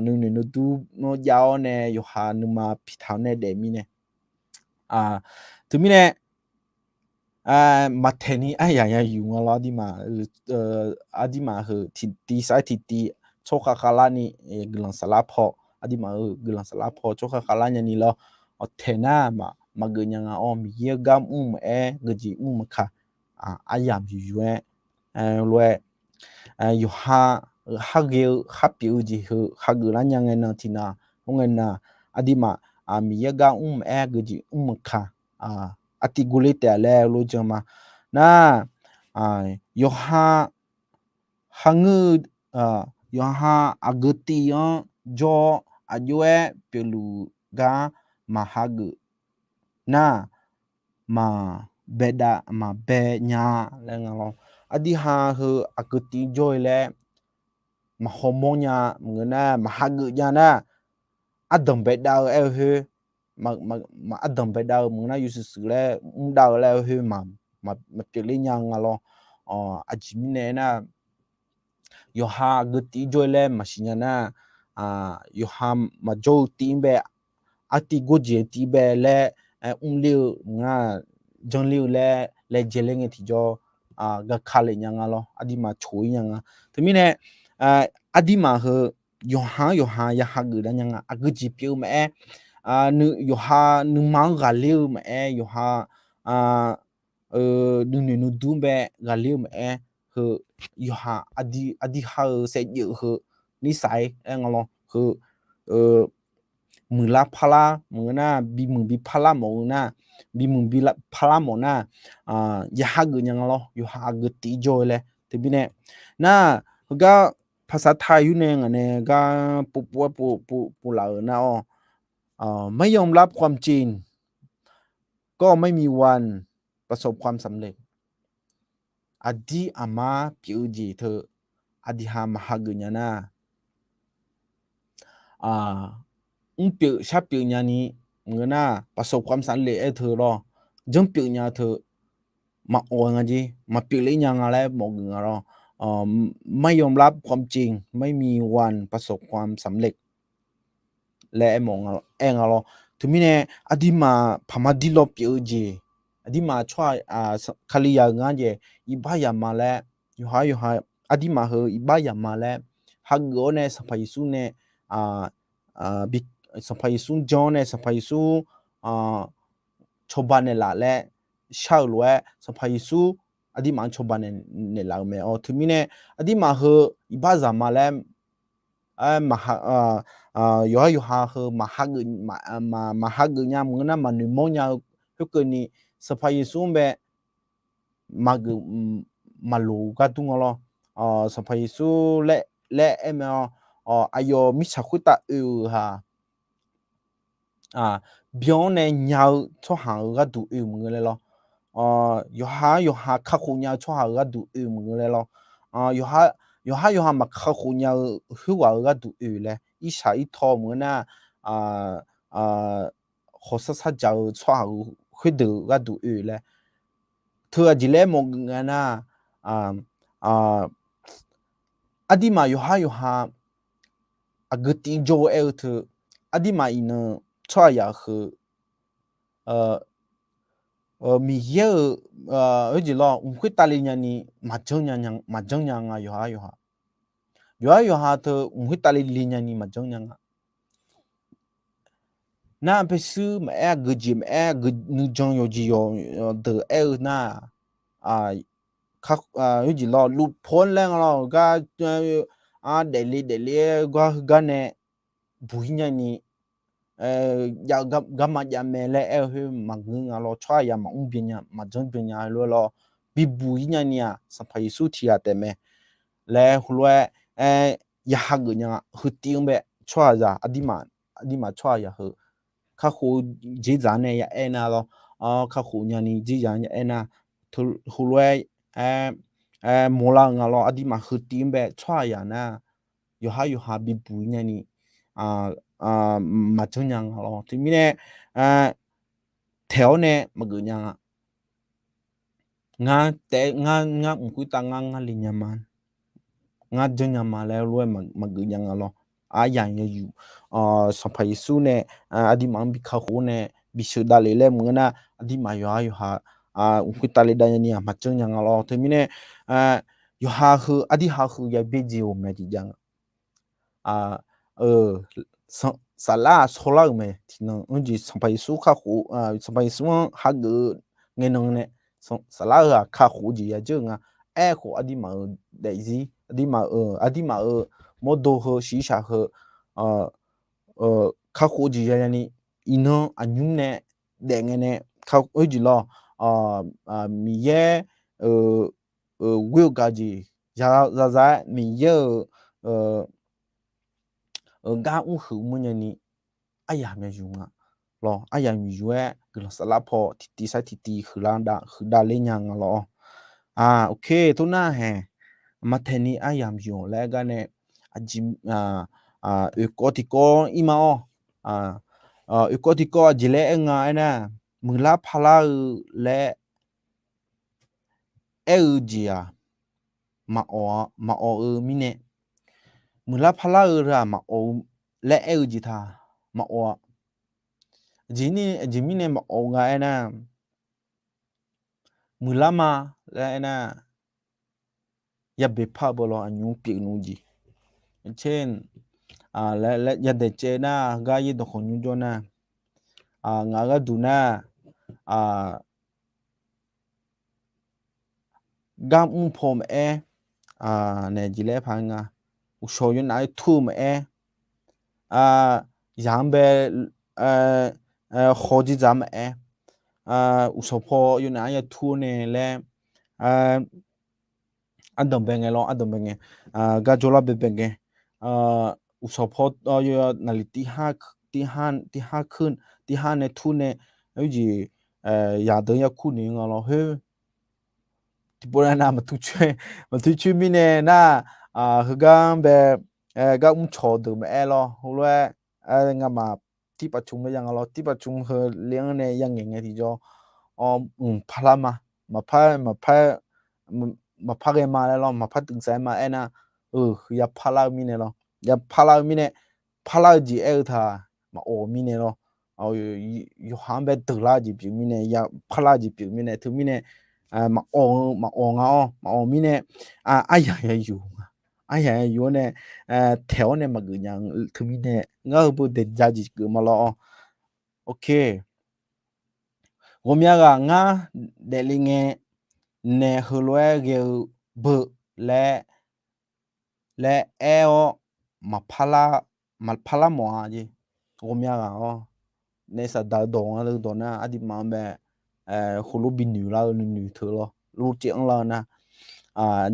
nuinoeq nuidur nawr jav-awr nae yawqha nuima piqtaq-awr nae daef mirnae, teumirnae maqtaeq ni aryaq ya yuf nga lawr. Aqdirmaf heu tiqtiv sar-aer tiqtiv tsawrkhav khavlarni guiqlanq saflar paw, aqdirmaf-eu guiqlanq saflar paw tsawrkhav khavlar nyani lawr. Awq taeq nar maqgeuf nya nga-awr, Miqyaer-eu gar mr maqaer, geujeq mr maqka, aryamq yuf yuf-aer lof-aer yawqha kharghae-eu kharpyeuf-eu jeq heu hageuf lar nya ngae nan tiqnan, khoerngae nan aqdirmaf Miqyaer gar mr maqaer, geujeq mr maqka, artiv gurler taef-a laer lof jan ma. Nar, yawqha kharngeur-eu, yawqha aqgeu tiv-anr jawr-awr aqjox-aer pyeufluf gar maqhageuf nar, maqbaedav maqbae nya laer nga lawr. Aqdirha heu aqgeu tiv jawr-ir laer maqhawmawr nya maqngeur nar, maqhageuf nya nar, ardanq baedav-eu aer-eu khoer, ardanq baedav-eu maqngeur nar, yawshuif shuif laer mrdav-eu laer-eu khoer maqpyeufler nya nga lawr. Aqjeq mirnae aernar, yawqha aqgeu tiv jawr-ir laer maqsiq nya nar, yawqha maqjawr-eu tiv-anr bae, artiv gor jeq-eu tiv bae laer, mrler-eu ngar, janrler-eu laer laejae ler ngae tiqjawr, gaka lef nya nga lawr, aqduimaf coq-ir nya nga. Teumirnae, aqduimaf heu yawqha-anr yawqha ya hageuf dav nya nga. Aqgeu jeq pyeuf-eu maqaer, yawqha nuima-anr ghaqler-eu maqaer, yawqha nuinoeq nuidur bae ghaqler-eu maqaer, heu yawqha aqdui ha-eu saevdzeuf heu nisai aer nga lawr, heu muiqlar parlar maqngeur nar, bimuiq bi parlar mawf-eu nar, bimuiq bi parlar mawf nar, ya hageuf nya nga lawr, yawqha aqgeu tiv jawr-eu laer. Teumirnae nar, heugar ภาษาไทย yur nae ngaq nae gar pov pov-aer pov pov laf-euq nar-awr, ไม่ยอมรับความจริง ก็ไม่มีวันประสบความสำเร็จ Aqdir aqmar pyeuf-eu jeq teu aqdui ha maqhageuf nya nar, mrpyeuf sharpyeuf nyani maqngeur nar, ประสบความสำเร็จ aer teu lawr, janrpyeuf nya teu maqawq nga jer, maqpyeuf ler nya nga laer mawfgeuf nga lawr, ไม่ยอมรับความจริง ไม่มีวันประสบความสำเร็จ laer aer nga lawr. Teumirnae aqduimaf paqma dirlawr pyeuf-eu jeq, aqduimaf tsawrhaq, Kalizaq-euq ngar jeq iqbax yama laer, yawqha yawqha aqduimaf heu iqbax yama laer hageuf-awr nae Sanqpaq Yeqsur nae, Sanqpaq Yeqsur janr-awr nae Sanqpaq Yeqsur cawba naeqlaf laer shar-euq lof-aer Sanqpaq Yeqsur aqduimaf-anr cawba naeqlaf-eu mae-awr. Teumirnae aqduimaf heu iqbax zaqma laer yawqha yawqha heu maqhageuf nya maqngeur nar, maqnoeq mawr nya-eu khoerkeuvni Sanqpaq Yeqsur-anr bae maqgeuf maqloq-eu gar dur nga lawr. Sanqpaq Yeqsur laer aer mae-awr, aqyawf mirtsaq khoertav oe-euq ha byan-awr nae nya-eu tsawrhaq-euq gharduq oe-euq maqngeur laer lawr. Yawqha-anr yawqha kakhof nya-eu tsawrhaq-euq gharduq oe-euq maqngeur laer lawr. Yawqha yawqha maqkakhof nya-eu khoerghaq-euq gharduq oe laer, irshaq irtaw maqngeur nar, khawqsar sar dzaq-eu tsawrhaq-euq khoerdeuq gharduq oe laer, teu aqjeq laer mawfgeuf nga nar, aqduimaf yawqha yawqha aqgeu tiv jawr-eu aer-eu teu, aqduimaf iqnan tsawrhaqzaq heu Miqyaer-euq, heujeq lawr, mq khoertav le nyani maqjanr nya, maqjanr nya nga yawqha yawqha. Yawqha yawqha teu mq khoertav le le nyani maqjanr nya nga. Nar paershuir maqaer, aqgeu jeq maqaer, aqgeu nuijan yawqjeq yawqdeuq aer-eu nar, heujeq lawr, lufpov-anr laer nga lawr, gar daefle daefle-aer gar heugar nae buq-ir nyani, jav garma jav mae laer aer-eu khoer maqngeur nga lawr, tsawrhaqzaq maqmr byan nya, maqjanr byan nya lof-aer lawr, bibuq-ir nyani-aq Sanqpaq Yeqsur tiqghaq taef mae laer heulof-aer ya hageuf nya nga. Heu tiv-anr bae tsawrhaqzaq aqduimaf tsawrhaqzaq heu kakhof-eu dzerzaq nae ya aer nar lawr, kakhof nyani dzerzaq ya aer nar, heulof-aer mawrlar-eu nga lawr, aqduimaf heu tiv-anr bae tsawrhaqzaq nar yawqha yawqha bibuq-ir nyani maqjanr nya nga lawr. Teumirnae taeq-awr nae maqgeuf nya nga. Ngar taef, ngar, ngar mq khoertav ngar, ngar le nya ma, ngar janr nya ma laer lof-aer maqgeuf nya nga lawr. Aryamq yawq, Sanqpaq Yeqsur nae aqduimaf-anr bi kakhof-awr nae bi sheuq davlef laer maqngeur nar, aqduimaf yawqha yawqha mq khoertav le dav nyani-aq maqjanr nya nga lawr. Teumirnae yawqha heu aqdui ha heu ya byaerdzae-euq mae tiqjav nga. Saflar-aq shawrlar-euq mae tiqnan, jeq Sanqpaq Yeqsur kakhof, Sanqpaq Yeqsur-anr hageuf-eu ngaenan nae, saflar-eu-aq kakhof-eu jeq ya dzeur-eu nga. Aerkhawf aqduimaf-euq daefzir, aqduimaf-euq, aqduimaf-euq mawrdo heu shiqshaq heu kakhof-eu jeq ya nyani, iqnan aqnymr nae daef ngae nae, heujeq lawr, Miqyaer ghoer-eu gaq jeq, zaza-aer Miqyaer-euq gar mrhuiq mr nyani aryamq myaq yuf nga lawr. Aryamq myaq yuf-aer guiqlanq saflar paw tiqtiv sar tiqtiv huiqdav ler nya nga lawr. Ok, tornar haeq, maqtaeq ni aryamq yuf laer gar nae, aqjeq, oeqkawv tiqkawv ir ma-awr, oeqkawv tiqkawv aqjeq laer aer nga aernar, muiqlar parlar-eu laer aer-eu jeq-aq, maqawq-eu mirnae, muiqlar parlar-eu teu-aq maqawf-eu laer aer-eu jeq taq maqawf-a. Aqjeq mirnae maqawf-eu nga aernar, muiqlar ma laer aernar, yabeq par-eu beu lawr aqnymr pyeuf nmr jeq. Yadaef caev nar, heugar yaerdawq khawf nymr jawr nar, ngaq-euq gharduq nar, gar mr paw maqaer, naeq jeq laer aer paq nga, uqshawq yawnaf-aer tur-eu maqaer, zaq-anr bae haw dzerdzaq maqaer, uqshawq paw yawnaf-aer ya tur-awr nae laer, ardanq bae ngae lawr, ardanq bae ngae, gar jawrlar baebae ngae, uqshawq paw naqliq tirhar nae tur nae, arjeq yaqdeuq-anr ya kur noeq nga lawr khoer, tiqpov nav maqtur coer, maqtur coer mirnae nar, heugar-anr bae gar mrcawq deuq maqaer lawr heulof-aer, ngamaf tirpaf cmq bae ya nga lawr, tirpaf cmq heu le-anr nae ya ngaeq ngae tiqjawr, mq parlar ma, maqpar ghae ma laer lawr, maqpar tuiv saf-aer ma aernar, ya parlar-eu mirnae lawr, ya parlar-eu mirnae, parlar-eu jeq aer-eu taq maqawf-eu mirnae lawr, yawqha-anr bae deuqlar-eu jeq pyeuf mirnae, ya parlar-eu jeq pyeuf mirnae, teumirnae maqawf-eu maqawf nga-awr, maqawf mirnae, aryaq ya yuf nga, aryaq ya yuf-awr nae, taeq-awr nae maqgeuf nya-eu teumirnae, ngar heu beu daeqja jeq geuf ma lawr-awr. Ghawqmya ghaq ngar daefle ngae nae heulof-aer ghae-eu beu laer, laer aer-awr, maqpar lar mawf-a jeq. Ghawqmya ghaq-awr naef saqdaq-eu dawq nga dawq nar, aqduimaf-anr bae heulof bi noeq lar-eu nuinoeq teu lawr, lorcaev anrlar-eu nar,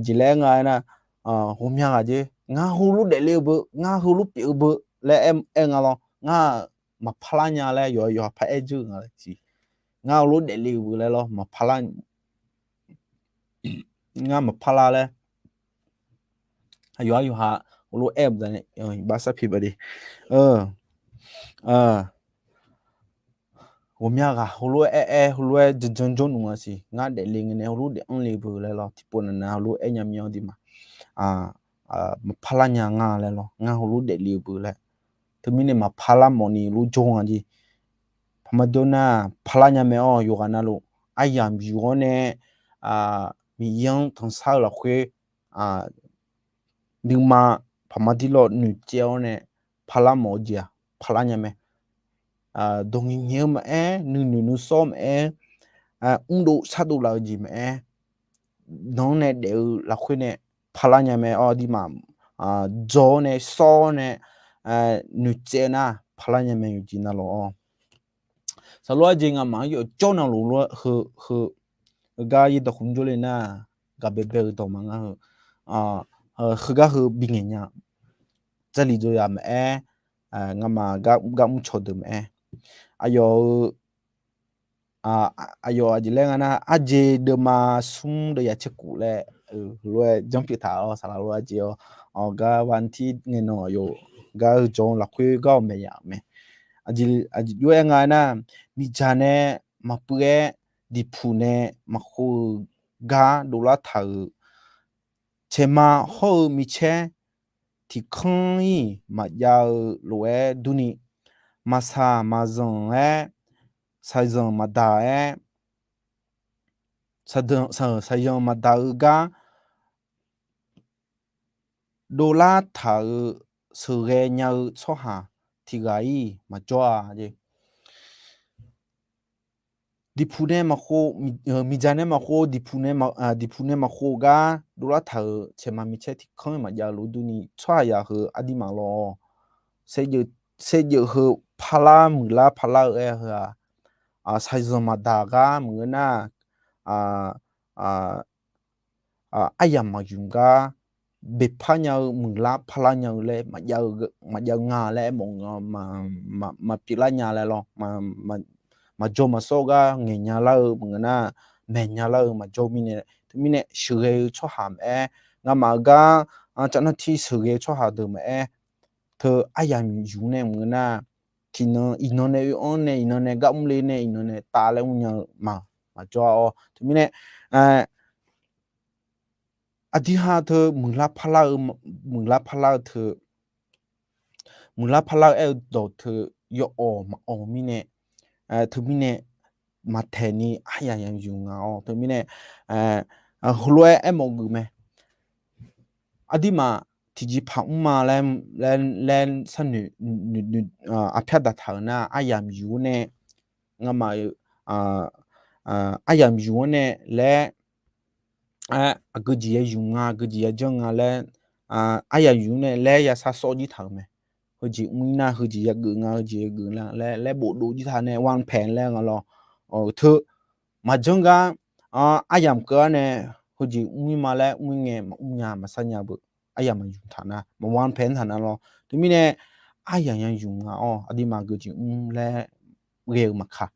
jeq laer aer nga aernar, ghawqmya ghaq jeq ngar heulof daefle-eu beu, ngar heulof pyeuf-eu beu laer aer nga lawr, ngar maqpar lar nya laer yawqha yawqha par aer dzeur-eu nga laer siq. Ngar heulof daefle-eu beu laer lawr, maqpar lar ngar maqpar lar laer, aqyawf-ar yawqha heulof aer-eu baqdanae, iqbax sarpiq baqde, ghawqmya ghaq heulof-aer aer aer heulof-aer janjan jawrnmr-a siq. Ngar daefle ngae nae heulof daef anr le beu laer lawr, tiqpov navnav heulof aer nya mir-awr aqduimaf maqpar lar nya nga laer lawr, ngar heulof daefle-eu beu laer. Teumirnae maqpar lar mawf ni lor jawr nga jeq. Paqma jawr nar, parlar nya mae-awr yawqghaq navluf aryamq yuf-awr nae, Miqyaer-anr tanqsar-eu lafkhoer, nuima paqma dirlawr noeqtsaev-awr nae parlar mawf-eu jeq-aq parlar nya mae. Dawq ngaeqngaeq-eu maqaer, nuinoeq nuisawr maqaer, mrdov shardov laf-eu jeq maqaer, nan-anr nae daef-eu lafkhoer nae parlar nya mae-awr aqduimaf dzaw-awr nae sawr-awr nae noeqtsaev nar parlar nya mae yawqjeq navluf-awr. Saqlof-aer jeq ngamaf-anr yawfjawr navluf lof-aer heu, heugar yaerdawq khmq jawrle nar, gaqbae bae-eu dawq ma ngar heu, heugar heu bingaeq nya, Jarlif dzaw yaq maqaer, ngamaf gar mrcawq deuq maqaer, aqyawf-eu aqyawf aqjeq laer nga nar, arjeq deuvma smr deuv yaq caerkuf laer, lof-aer janrpyeuf taq-awr saqlaq lof-aer jeq-awr, gar vantir ngae nan aqyawf gar heu jawr-eu lafkhoer gar-awq maeq yaf-euq mae. Aqjeq jov-aer nga nar, miqdzaq nae maqpuiv-aer diqpuq nae maqkhov-eu gar dovlar taq-euq caeqma hawr-eu micaer tiqkanr-ir maqjav-eu lof-aer durni, maqsaq maqzanq-aer, shaqzanq maqdaq-aer, shaqzanq maqdaq-eu gar dovlar taq-euq sheuqghae nya-eu tsawrhaq tiq ghaq-ir maqjawr-a. Diqpuq nae maqkhov, miqdzaq nae maqkhov, diqpuq nae maqkhov-eu gar dovlar taq-euq caeqma micaer tiqkanr-ir maqjav-eu lof-aer durni, tsawrhaqzaq heu aqduimaf lawr, saevdzeuf heu parlar muiqlar parlar-eu aer-eu heu-aq, shaqzanq maqdaq gar maqngeur nar, aryamq maqyuf gar beqpar nya-eu muiqlar parlar nya-eu laer maqjav-eu nga laer aermawf nga, maqpyeuflar nya laer lawr, maqjawr maqsawr gar ngaeqnya lar-eu maqngeur nar, maeqnya lar-eu maqjawr mirnae, teumirnae sheuqghae-eu tsawrhaq maqaer, ngamaf-eu gar cavnar tir sheuqghae-eu tsawrhaq deuq maqaer, teu aryamq yuf nae maqngeur nar, tiqnan iqnan nae oe-anr nae iqnan nae gar mrle nae iqnan nae tav laer mrnya-eu maqjawr-a-awr teumirnae, aer, aqdirha teu muiqlar parlar-eu, muiqlar parlar-eu teu, muiqlar parlar-eu aer-eu dawq teu yawawq maqawq mirnae, teumirnae maqtaeq ni aryamq yamq yuf nga-awr. Teumirnae heulof-aer aermawf geuf mae. Aqdirmaf tiqjeqpaq mr ma laer, laer sharnoeq, aqpyar daqtaq-euq nar aryamq yuf-awr nae, ngamaf-eu aryamq yuf-awr nae laer, aqgeu jeq ya yuf nga, aqgeu jeq ya janr nga laer, aryamq yuf-awr nae laer ya shar sawr jir taq-euq mae. Heujeq mr-ir nar heujeq ya geuf nga, heujeq ya geuf nga laer, laer bofdov jir taq nae วางแผน laer nga lawr. Teu maqjanr gar aryamq keuv-awr nae heujeq mr-ir ma laer mr-ir ngae maqmr nya maqshar nya beu, aryamq maqyuf taq nar, maq วางแผน taq nar lawr. Teumirnae aryamq yamq yuf nga-awr, aqdirmaf geujeq mr laer ghae-eu maqka.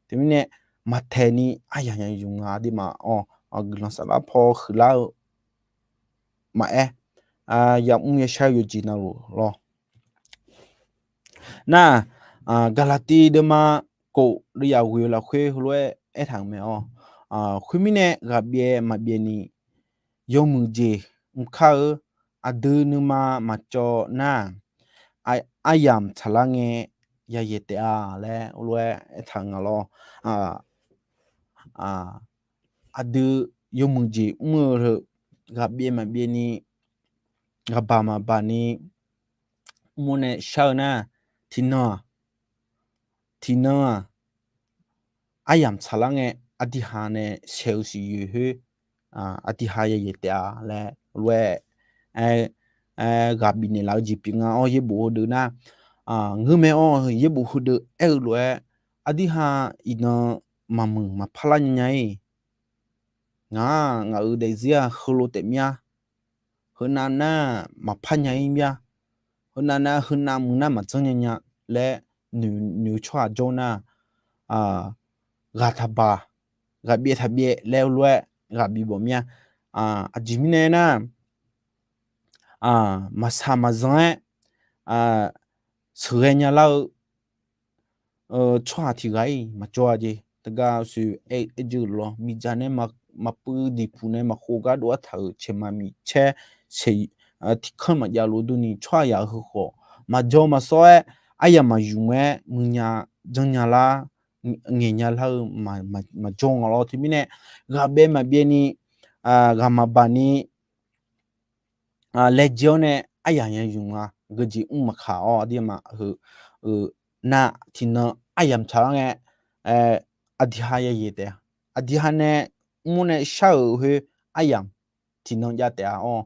Teumirnae maqtaeq ni aryamq yamq yuf nga, aqdirmaf-awr guiqlanq saflar paw huiqlar-eu maqaer, yamr yashar-eu yawqjeq navluf lawr. Nar, Gaqlaqtiv deuvma kof deuvzaq ghoe-eu lafkhoer heulof-aer aertaq-euq mae-awr, khoermirnae ghaqbyaev maqbyaev ni yawmuiq jeq mr kar-eu, aqdui nuima maqcawv nar, aryamq tsaqlar ngae yayaeq taef-a laer heulof-aer aertaq-eu nga lawr. Aqdui yawmuiq jeq mr-eu heu, ghaqbyaev maqbyaev ni, ghaqbaq maqbaq ni mr-awr nae shar-eu nar, tiqnan-aq, tiqnan-aq, aryamq tsaqlar ngae aqdirha nae saeq-eu siqyoeq khoer, aqdirha yayaeq taef-a laer lof-aer, ghaq bifnaeq laf-eu jeq pyeuf nga-awr, yaerbof heudeuq nar, ngeur mae-awr, yaerbof heudeuq aer-eu lof-aer, aqdirha iqnan maqmuiq maqpar lar nya nya-ir. Ngaq-aq, ngaq-euq daefzir-aq heulof taef mir-a. Heunav nar maqpar nya-ir mir-a. Heunav nar heunav muiq nar maqjanr nya nya laer noeq-eu tsawrhaq jawr nar, ghaq taqbaq, ghaqbyaev taqbyaev laer heulof-aer ghaq bibawf mir-a. Aqjeq mirnae nar, maqsaq maqzanq-aer sheuqghae nya lar-eu tsawrhaq tiq ghaq-iq maqjawr-a jeq. Teugar shuif aer jeuq lawr, miqdzaq nae maqpuiv diqpuq nae maqkhov gar dov-ar taq-euq caeq maqmiq caer, tiq kanr maqjav lof durni tsawrhaq yaq-eu heu khawf maqjawr maqsawr-aer, aryamq maqyuf-aer muiq nya janr nya lar, ngaeq nya lar-eu maqjawr nga lawr. Teumirnae ghaqbyaev maqbyaev ni, ghaq maqbaq ni laejae-awr nae aryamq yamq yuf nga, geujeq mr maqkaq-awr aqdirmaf heu, nar tiqnan aryamq tsaqlar ngae, aqdirha yayaeq taef-a. Aqdirha nae mr-awr nae shar-euq khoer aryamq tiqnan jav taef-a-awr,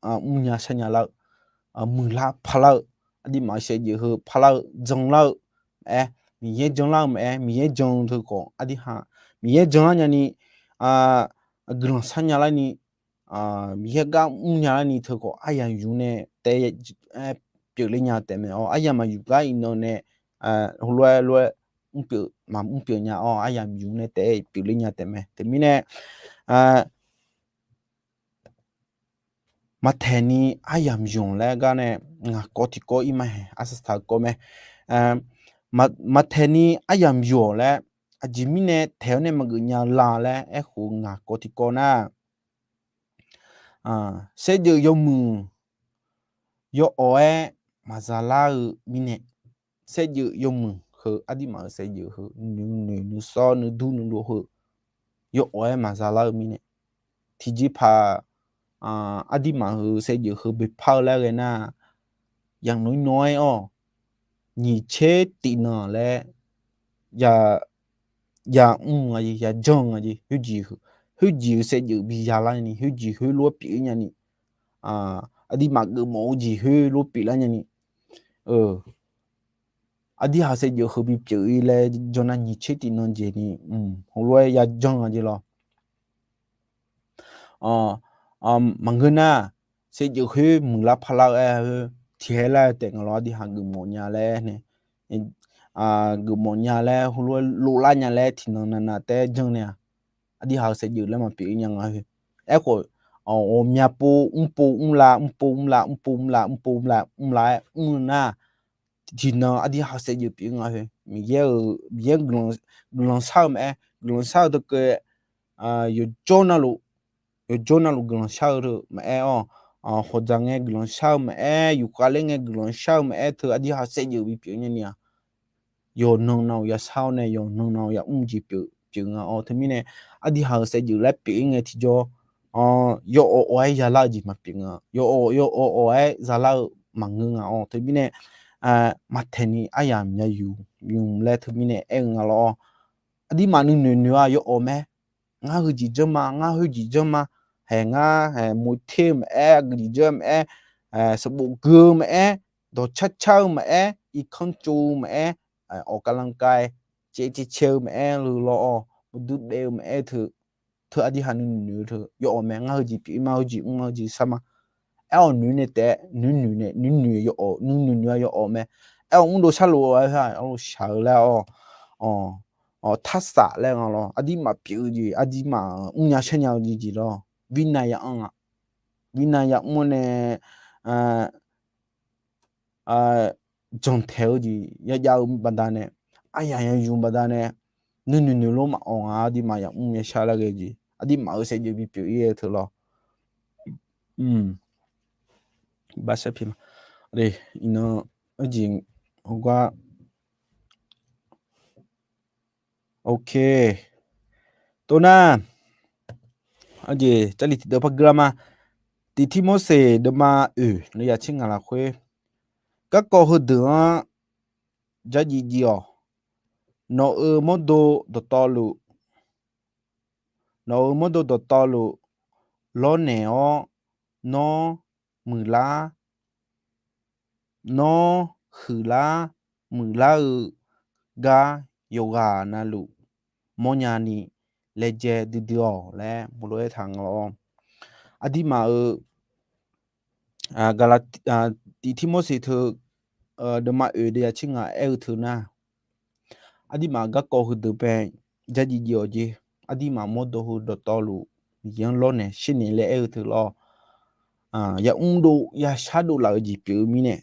mrnya sharnya lar-eu, muiqlar parlar-eu, aqdirmaf saevdzeuf heu parlar-eu, janlar-eu maqaer, Miqyaer janlar-eu maqaer, Miqyaer jan-eu teu khawf aqdirha, Miqyaer janlar nyani, guiqlanq sharnya larni, Miqyaer gar mrnya larni teu khawf aryamq yuf nae taef-aer pyeufler nya taef mae-awr, aryamq maqyuf gar iqnan nae heulof-aer lof-aer mrpyeuf maqmr pyeuf nya-awr, aryamq yuf nae taef-aer pyeufler nya taef mae. Teumirnae maqtaeq ni aryamq yuf-awq laer gar nae ngaq kawv tiqkawv ir ma hae, arsaq taq-eu kawv mae. Maqtaeq ni aryamq yuf-awq laer, aqjeq mirnae taeq-awr nae maqgeuf nya-eu la laer aerkhof ngaq kawv tiqkawv nar, saevdzeuf yawmuiq yawawq-aer maqzalar-eu mirnae, saevdzeuf yawmuiq heu, aqdirmaf-euq saevdzeuf heu, nuinoeq nuisawr nuidur nuilov heu, yawawq-aer maqzalar-eu mirnae, tiqjeqpaq aqdirmaf-euq saevdzeuf heu bepar-eu laer ghae nar, yaqnawq-ir nawr-aer-awr, nyiq tser tiqnan laer ya, ya mr nga jeq, ya janr nga jeq, khoerjeq heu, khoerjeq-eu saevdzeuf bi yalar nyani, khoerjeq khoerlof-aer pyeuf-ir nyani, aqdirmaf geufmawf-eu jeq khoerlof pyeuflar nyani, aqdirha saevdzeuf heu bipyeuf-ir laer janr nar nyiq tser tiqnan jeq ni, heulof-aer ya janr nga jeq lawr. Maqngeur nar, saevdzeuf khoer muiqlar parlar-eu aer-eu tiqhaer lar-eu taef nga lawr, aqdirha geufmawf nya laer nae, geufmawf nya laer heulof-aer lovlar nya laer tiqnan navnav taef-aer janr nae-aq, aqdirha-eu saevdzeuf laer maqpyeuf-ir nya nga heu. Aerkhawf, ghawqmya pov mrpov mrlav mrpov mrlav mrpov mrlav mrpov mrlav mrlav-aer mr-eu nar, tiqnan aqdirha-eu saevdzeuf pyeuf-ir nga heu. Miqyaer-euq, Miqyaer guiqlanq shar-eu maqaer, guiqlanq shar-eu teu keuv, yawqjawr navluf yawqjawr navluf guiqlanq shar-eu teu maqaer-awr, hawqdzaq ngae guiqlanq shar-eu maqaer, yufkhav ler ngae guiqlanq shar-eu maqaer teu aqdirhaq saevdzeuf bipyeuf nya ni-aq, yawqnan nav-euq yashar-awr nae yawqnan nav-euq yamr jeq pyeuf pyeuf nga-awr. Teumirnae aqdirhaq-euq saevdzeuf laer pyeuf-ir ngae tiqjawr, yawawq awq-aer zalar-eu jeq maqpyeuf nga. Yawawq yawawq awq-aer zalar-eu maqngeur nga-awr. Teumirnae maqtaeq ni aryamq ya yuf yuf laer teumirnae aer-eu nga lawr-awr. Aqdirmaf nuinoeq noeq-a yawawq mae. Ngar heujeq janr ma, ngar khoerjeq janr ma, haeq ngar haeq moq ter-eu maqaer, aqgeujeq janr maqaer, sanqbof gui-eu maqaer, dawqcar car-eu maqaer, irkanr tsov-eu maqaer, awq kavlanr kav-aer caev caev cae-eu maqaer, lawr-awr maqdur daef-eu maqaer teu, teu aqdirhaq nuinoeq noeq-eu teu yawawq mae. Ngar heujeq pyeuf-ir ma, heujeq mr ma, heujeq shar ma. Aer-awq noeq nae taef-aer noeq noeq nae noeq noeq yawawq, nuinoeq noeq-a yawawq mae. Aer-awq mrdov sharlof-aer ha, arlov shaq-eu laer-awr, tarsaf laer nga lawr. Aqdirmaf pyeuf-eu jeq, aqdirmaf mrnya sharnya-eu jeq lawr. Virnav ya anr-a. Virnav ya mr-awr nae janqtaeq-eu jeq yajav-eu baqdanae, aryamq ya yuf baqdanae, nuinoeq noeq lof maqawq nga. Aqdirmaf yamr yashar lar ghae jeq, aqdirmaf-euq saevdzeuf bipyeuf-ir-eu teu lawr. Bashar pi ma. Iqnan, arjeq heugar, ok. Toxnar, arjeq Jarlif tiqdeuv par gui lar ma. Tiq Tirmorseq deuvma oeq, lef yaf tser ngaq lafkhoer, garkawv heudeuq-anr dzardziv dziv-awq. Nawq-euq mawrdo dawqtawvluf, nawq-euq mawrdo dawqtawvluf lawrnaeq-awr, nawr muiqlar, nawr huiqlar muiqlar-eu gar yawqghaq navluf mawrnya ni laejae duidui-awq laer maqlof-aer taq nga lawr. Aqdirmaf-euq Gaqlaq, Tiq Tirmorseq teu deuvma oeq deuvya tser ngaq aer-eu teu nar, aqdirmaf garkawv heudeuq bae dzardziv dziv-awq jeq. Aqdirmaf mawrdo heu dawqtawvluf Miqyaer-anr lawrnaeq shernaeq laer aer-eu teu lawr. Yamr dov yashar dovlaf-eu jeq pyeuf-eu mirnae,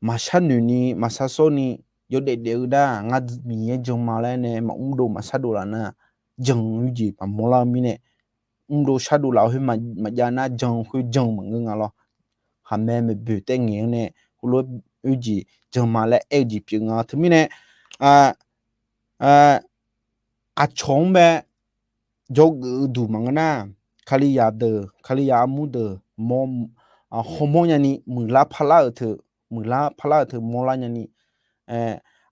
maqshar noeq ni maqshar sawr ni yawdaef daef-eu nar, ngar Miqyaer jan ma laer nae maqmr dov maqshar dovlaf nar, jan-eu jeq maqmawr lar-eu mirnae, mr dov shar dovlaf-eu khoer maqjav nar, jan-eu khoer jan-eu maqngeur nga lawr. Khaqmae maeqboeq taef ngaeq-anr nae heulof-aer oe jeq jan ma laer aer-eu jeq pyeuf nga. Teumirnae aqcawq-anr bae dzawgeuf-eu duq maqngeur nar, Kalizaq deuq, Kalizaq armur deuq, hawmawr nyani muiqlar parlar-euq teu, muiqlar parlar-euq teu mawrlar nyani,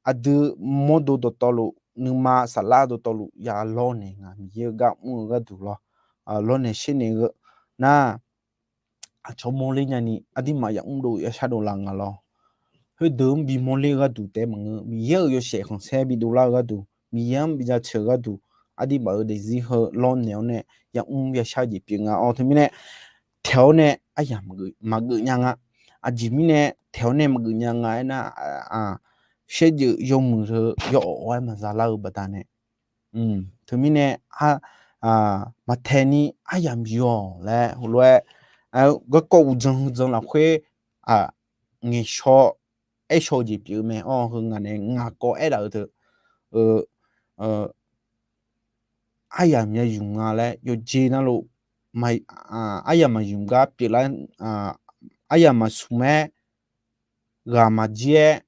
aqdui mawrdo dawqtawvluf, nuima saflar dawqtawvluf ya lawrnaeq nga. Miqyaer-eu gar mr-eu gharduq lawr, lawrnaeq shernaeq-eu nar, aqcawq mawrler nyani aqdirmaf yamr dov yashar dovlaf nga lawr. Khoerdeuq-anr bimawrler-eu gharduq taef maqngeur, Miqyaer-euq yawshaef khanqsaer bidov lar-eu gharduq, Miqyaer-anr bijaceuq-eu gharduq, aqdirmaf-euq daefzir heu lawrnaeq-awr nae yamr yashar jeq pyeuf nga-awr. Teumirnae taeq-awr nae aryamq maqgeuf nya nga. Aqjeq mirnae taeq-awr nae maqgeuf nya nga aernar, shaerjeuf yawmuiq heu yawawq-aer maqza lar-eu baqdanae, teumirnae maqtaeq ni aryamq yawq laer heulof-aer garkawv uqdzan heudzan lafkhoer ngaeqshaw aershaw-eu jeq pyeuf-eu mae. Awr heu ngaq nae ngaq kawv aerdaf-eu teu aryamq ya yumq nga laer yawqjeq navluf, aryamq maqyumq gar pyeuflar, aryamq maqsmq-aer, ghaq maqjir-aer,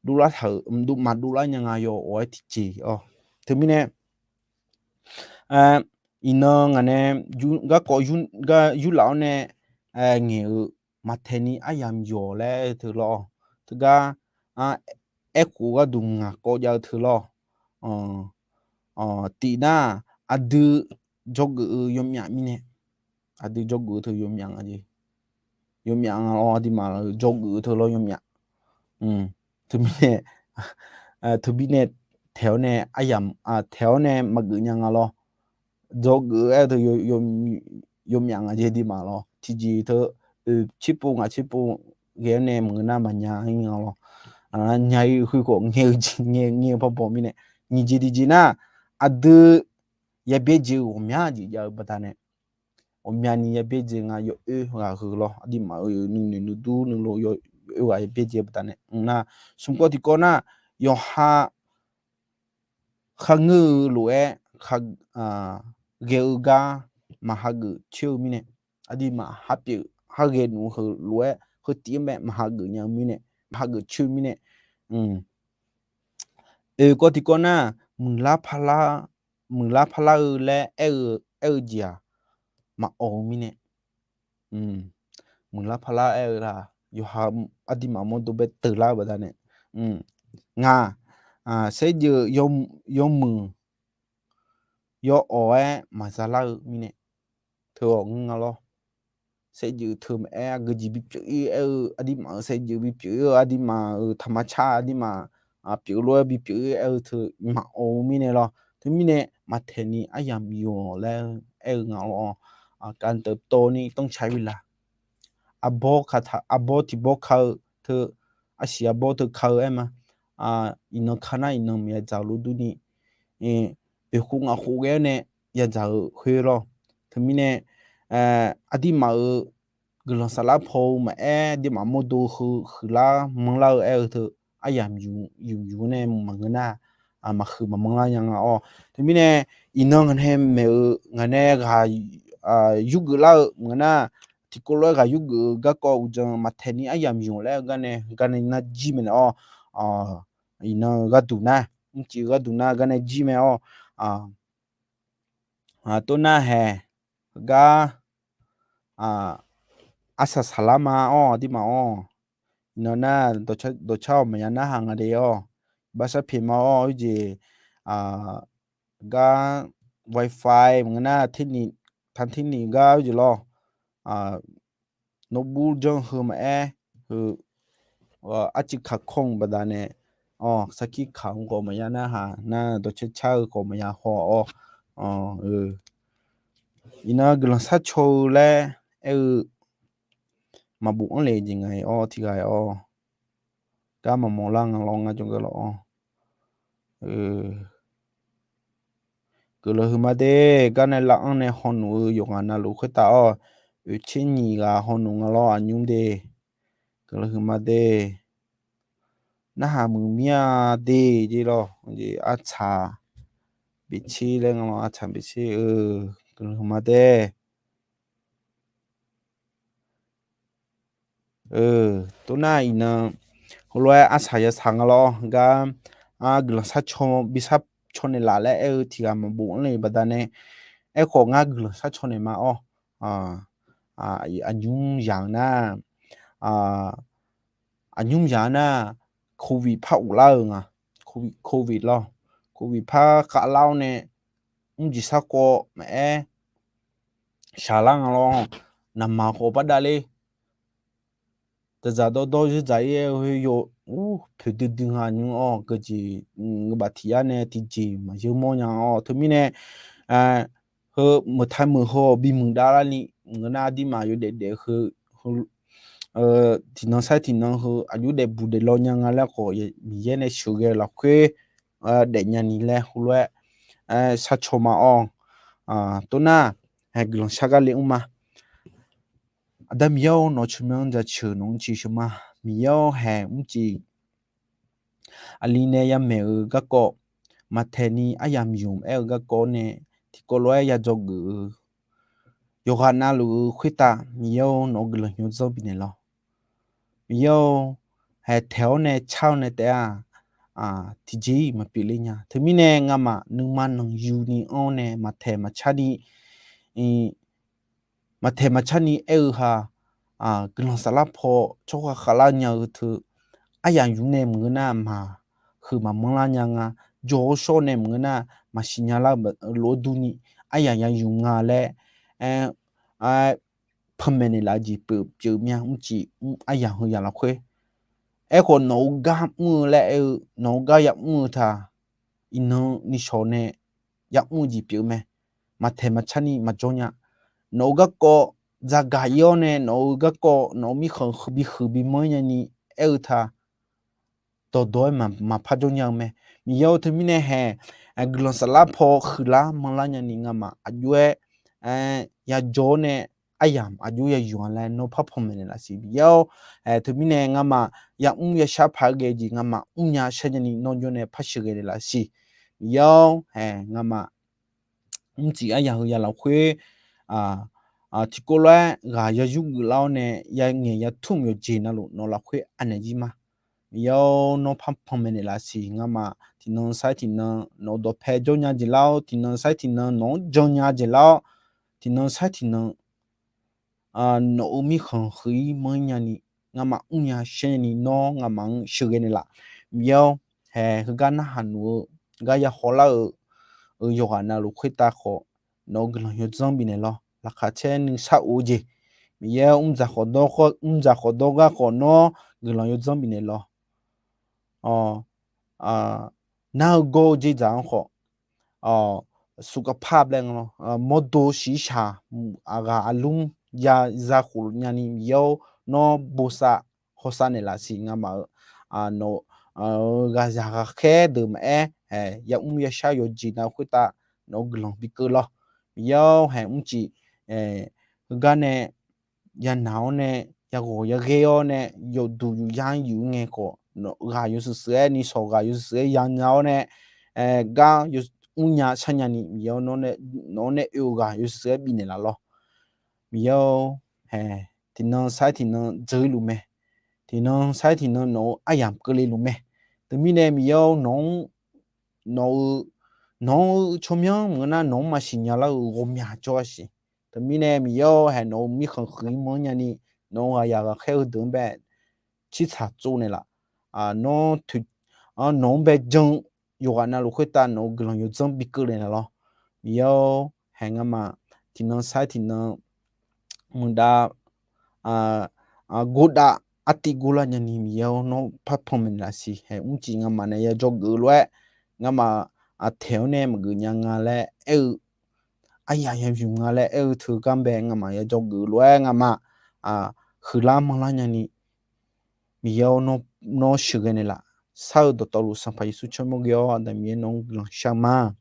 dovlar taq-euq maqdov lar nya nga yawf-awq-aer tiqjeq-awr. Teumirnae iqnan ngaq nae garkawv yurlaf-awr nae ngaeq-euq maqtaeq ni aryamq yawq laer teu lawr-awq. Teugar aerkhof-eu gharduq ngaq kawv jav-eu teu lawr-awq. Tiq nar, aqdui dzawgeuf-eu yawmyav mirnae, aqdui dzawgeuf-eu teu yawmyav nga jeq. Yawmyav nga lawr, aqduimaf dzawgeuf-eu teu lawr yawmyav. Teumirnae, teumirnae taeq-awr nae aryamq, taeq-awr nae maqgeuf nya nga lawr. Dzawgeuf-eu aer-eu teu yawmyav nga jeq aqduimaf lawr. Tiqjeq teu oeq tserpov ngaq tserpov ghae-awr nae maqngeur nar maqnya-ir nga lawr. Nya-ir khoerkhawf ngae-eu jeq ngae ngae-eu parbaw mirnae, nyiq jeq tiqjeq nar, aqdui yabyaerdzae-eu ghawqmya jeq jav-eu baqdanae, ghawqmyani yabyaerdzae nga yawoer ghaq heu lawr. Aqduimaf-euq nuinoeq nuidur nuilov yawoer ghaq yabyaerdzae-eu baqdanae mr nar, smq kawv tiqkawv nar, yawqha kharngeur-eu lof-aer, ghae-eu gar maqhageuf coer-eu mirnae, aqduimaf hapyeuf haghae nuf-eu heulof-aer heutiv-anr bae maqhageuf nya-eu mirnae, maqhageuf coer-eu mirnae, oekawv tiqkawv nar, muiqlar parlar, muiqlar parlar-eu laer aer-eu, aer-eu jeq-aq, maqawq-eu mirnae, muiqlar parlar aer-eu la, yawqha aqduimaf mawrdo bae teular-eu baqdanae, ngaq, saevdzeuf yawmuiq yawawq-aer maqza lar-eu mirnae, teu-awq ngeur nga lawr. Saevdzeuf teu maqaer, aqgeujeq bipyeuf-ir aer-eu aqduimaf-euq saevdzeuf bipyeuf-ir-eu aqduimaf-euq taqmaqtsaq aqduimaf pyeuf lof-aer bipyeuf-ir aer-eu teu maqawq-eu mirnae lawr. Teumirnae maqtaeq ni aryamq yawq laer aer-eu nga lawr. การเติบโตนี่ต้องใช้เวลา. Arbawr ka taq, arbawr tiqbawr ka-eu teu, arsiq arbawr teu ka-eu aer ma. Iqnan ka nar iqnan maqya dzaq-eu lof durni, oeqkhof ngaqkhof ghae-awr nae yadzaq-euq khoer lawr. Teumirnae aqduimaf-euq guiqlanq saflar paw-eu maqaer, aqduimaf mawrdo heu huiqlar manrlar-eu aer-eu teu, aryamq yumq yumq nae maqngeur nar, maqhuiq maqmanrlar nya nga-awr. Teumirnae iqnan ngaq nae maeq-euq ngaq nae ghaq yurgeuf lar-eu maqngeur nar, tiqkawv lof-aer ghaq yurgeuf-eu garkawv uqdzan maqtaeq ni aryamq yumq laer-eu gar nae, gar nae nar jir mae nae-awr, iqnan-eu gharduq nar, mrcif-eu gharduq nar gar nae jir mae-awr, toxnar haeq, heugar arsaq saqlar ma-awr aqduimaf-awr, iqnan nar dawqcar-awq maqya narhaq nga de-awr, bashar pyeq ma-awr, oerjeq gar wifi maqngeur nar, tanqtirni gar oerjeq lawr, nawbur janr heu maqaer, heu arciv kaq kawr-eu baqdanae, sarkir kaq-anr khawf maqya narhaq nar, dawqcar car-eu khawf maqya haw-awr, iqnan guiqlanq sharcaw-eu laer aer-eu maqbof anr le jeq nga-awr tiqghaq-awr, gar maqmawf lar nga lawr ngar jawrgar lawr-awr. Guiqlanq huiqma de, gar nae lav-anr nae hawnmq-eu yawqghaq navluf khoertav-awr, oeqtser nyiq ghaq hawnmq nga lawr aqnymr de. Guiqlanq huiqma de. Narhaq muiq mir-a de jeq lawr, artsaq beqtser laer nga lawr, artsaq beqtser-eu, guiqlanq huiqma de. Toxnar iqnan heulof-aer arsaq yasaq nga lawr, gar guiqlanq sharcaw bi sharcaw naeqlaf laer aer-eu tiqghaq maqbof anr le baqdanae, aerkhawf ngar guiqlanq sharcaw naeq ma-awr, aqnymr yaq-eu nar, aqnymr yaq-eu nar, covid par ghoflar-eu nga, covid, covid lawr, covid par khavlar-awr nae, mrjeq sarkawv maqaer shaqlar nga lawr, naqmaq khawf bardavler, dzaqdzaq dawrdawr zeur dzaq-ir aer-eu khoer yaw, ur, poeqdui dui nga nymr-awr, geujeq ngeur baf tiq yar nae tiqjeq maqzeur mawr nya-awr, teumirnae heu meuq ta meuq heu-awq bimuiq davlarni maqngeur nar, aqduimaf yawdaef daef heu, tiqnan sar tiqnan heu aqjox daefbuq daeflaw nya nga laer khawf, Miqyaer nae sheuqghae lafkhoer daefnya ni laer heulof-aer sharcaw ma-awr, toxnar haeq guiqlanq shar gar le mr ma. Aqda Miqyaer-or, nawq-eu tsawrmyanr jaceuq nawq-anr ciqsheuq ma. Miqyaer-or, haeq mrcif aqli nae yamaeq-eu garkawv, maqtaeq ni aryamq yumq aer-eu garkawv nae tiqkawv lof-aer yadzawgeuf-eu yawqghaq navluf-eu khoertav Miqyaer-or, nawq-eu guiqlanq nymrzanr bifnaeq lawr. Miqyaer-or, haeq taeq-awr nae car-awr nae taef-a, tiqjeq-iq maqpyeuf ler nya. Teumirnae ngamaf nuima nanqyuni anr-awr nae maqtaeq maqcar ni maqtaeq maqcar ni aer-eu ha, guiqlanq saflar paw tsawrhaq khavlar nya-eu teu, aryamq yumq nae maqngeur nar maqhuiq maqmanrlar nya nga, jawr-awr shawr nae maqngeur nar maqsiq nya lar-eu lof-aer durni, aryamq ya yumq nga laer, panmaeq naeqlaf-eu jeq pyeuf pyeuf mya mrcif mr aryamq heu yaq lafkhoer. Aerkhawf nawq-eu gar mr-eu laer aer-eu, nawq-eu gar ya mr-eu taq, iqnan nishawq nae ya mr-eu jeq pyeuf mae. Maqtaeq maqcar ni maqjawr nya. Nawq-eu garkawv dzaqgaq-ir-awr nae nawq-eu garkawv nawq-eu mirkhanq bihuiq bimanr nya ni aer-eu taq, dawqdawq-aer maqpar jawr nya-eu mae. Miqyaer-or, teumirnae haeq guiqlanq saflar paw huiqlar manrlar nya ni ngamaf aqjox-aer yajawr-awr nae aryamq aqjox ya yumq-a laer nawr par panmaeq naeqlaf siq. Miqyaer-or, teumirnae ngamaf yamr yashar paq-aer ghae-eu jeq ngamaf mrnya sharnya ni nawr jawr nae par sheuqghae naeqlaf siq. Miqyaer-or, haeq ngamaf mrcif aryaq heu ya lafkhoer tiqkawv lof-aer ghaq ya yurgeuf lar-awr nae, ya ngaeq ya tmr yawqjeq navluf nawq lafkhoer anaeq jir ma. Miqyaer-or, nawr par panmaeq naeqlaf siq. Ngamaf tiqnan sar-iq tiqnan nawq-euq dawqpae jawr nya jeq lar-awr, tiqnan sar-iq tiqnan nawq-anr jan nya jeq lar-awr, tiqnan sar-iq tiqnan nawq-euq mirkhanq huiq-ir manr nyani, ngamaf mrnya shaer nyani nawr ngamaf-anr sheuqghae naeqlaf. Miqyaer-or, haeq heugar narhaq nuf-eu gar ya hawlar-eu yawqghaq navluf khoertav khawf, nawq-euq guiqlanq yawdzanr bifnaeq lawr. Laqkhaq caer nuisar of-eu jeq, Miqyaer-or, mr dzaq khawf dawr gar khawf nawr guiqlanq yawdzanr bifnaeq lawr. Nar-eu gawr-eu dzerdzaq-anr khawf, suqkaqpar bae nga lawr, mawrdo shiqshaq aqghaq aqlmr ya za khof nyani Miqyaer-or, nawr bosav hawsav naeqlaf siq. Ngamaf-euq nawq-euq ghaqzaq ghaqkhaer deuq maqaer, yamr yashar yawqjeq nav khoertav nawq-euq guiqlanq bikeuv lawr. Miqyaer-or, haeq mrcif heugar nae ya naq-awr nae, ya ghawq ya ghaer-awr nae, yawduq yawqya-anr yuif-eu ngae khawf, ghaq yawshuif shuif-aer ni sawq ghaq yawshuif shuif-aer yanya-awr nae, gar mrnya sharnya ni Miqyaer-or, nawq-anr nae oe-eu ghaq yawshuif shuif-aer bifnaeq laf lawr. Miqyaer-or, haeq tiqnan sar-iq tiqnan dzeur-ir luf mae. Tiqnan sar-iq tiqnan nawq-euq aryamq keuvle luf mae. Teumirnae Miqyaer-or, nawq-anr nawq-eu nawq-anr tsawrmyanr maqngeur nar, nawq-anr maqsiq nya lar-eu ghawqmya jawr-a siq. Teumirnae Miqyaer-or, haeq nawq-euq mirkhanq huiq-ir manr nyani, nawq-euq ghaqzaq ghaqkhaer heudeuq-anr bae cirtsaq tsov naeqlaf. Nawr nawq-anr bae jan-eu yawqghaq navluf khoertav nawq-euq guiqlanq yawdzanr bikeuv naeqlaf lawr. Miqyaer-or, haeq ngamaf tiqnan sar-iq tiqnan muiqdav gordav artiv gorlar nyani Miqyaer-or, nawr par panmaeq naeqlaf siq. Haeq mrcif ngamaf nae ya dzawgeuf lof-aer, ngamaf aqtaeq-awr nae maqgeuf nya nga laer aer-eu, aryaq ya yamq nga laer aer-eu teugar bae ngamaf ya dzawgeuf lof-aer ngamaf huiqlar manrlar nyani Miqyaer-or, nawr sheuqghae naeqlaf. Sar-eu dawqtawvluf Sanqpaq Yeqsur tsawrmyanr ghae-awr Aqda Miqyaer nawq-anr guiqlanq shar ma.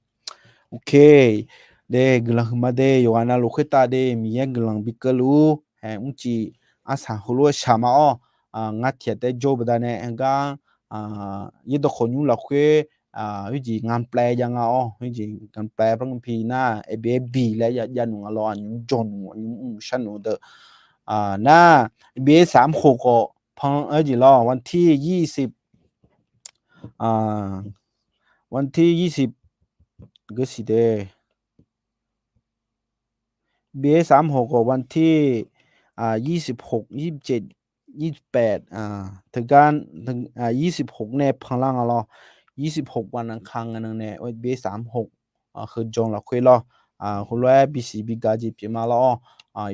Ok, de guiqlanq huiqma de yawqghaq navluf khoertav de Miqyaer guiqlanq bikeuv luf-ur. Haeq mrcif arsaq heulof-aer shaq ma-awr, ngar tiq ghaq taef jawr-eu baqdanae heugar yaerdawq khawqnymr lafkhoer khoerjeq ngamplae jav nga-awr, khoerjeq ngamplae par ngampi nar, Airbnb laer jav nmr nga lawr, aqnymr jawq nmr, aqnymr mr nmr shar nmr deuq. Nar, Airbnb saq mr khof khawf pan-eu jeq lawr, วันที่ยี่สิบ วันที่ยี่สิบ geusiq de เบสามหก khawf วันที่ยี่สิบหก ยี่สิบเจ็ด ยี่สิบแปด teugar ยี่สิบหก nae panlar nga lawr, ยี่สิบหก วันอังคาร nga nan nae เบสามหก heu jan lafkhoer lawr, heulof-aer bisiq bigaq jeq pyeuf ma lawr-awr,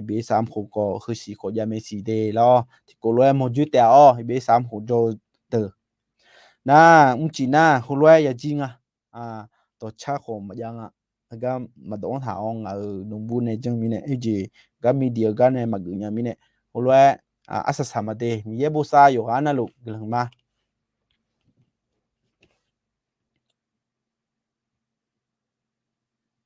เบสามหก khawf heusiq khawf jav mae siq de lawr, tiqkawv lof-aer mawrjoer taef-awr เบสามหก jan-eu deuq. Nar mrcif nar heulof-aer yajir nga, dawqcar khawf maqjav nga, heugar maqdawq-anr taq-awr ngaq-euq nmqbur nae janr mirnae, oerjeq gar มีเดีย gar nae maqgeuf nya mirnae, heulof-aer arsaq saq ma de, Miqyaer bosav yawqghaq navluf guiqlanq ma.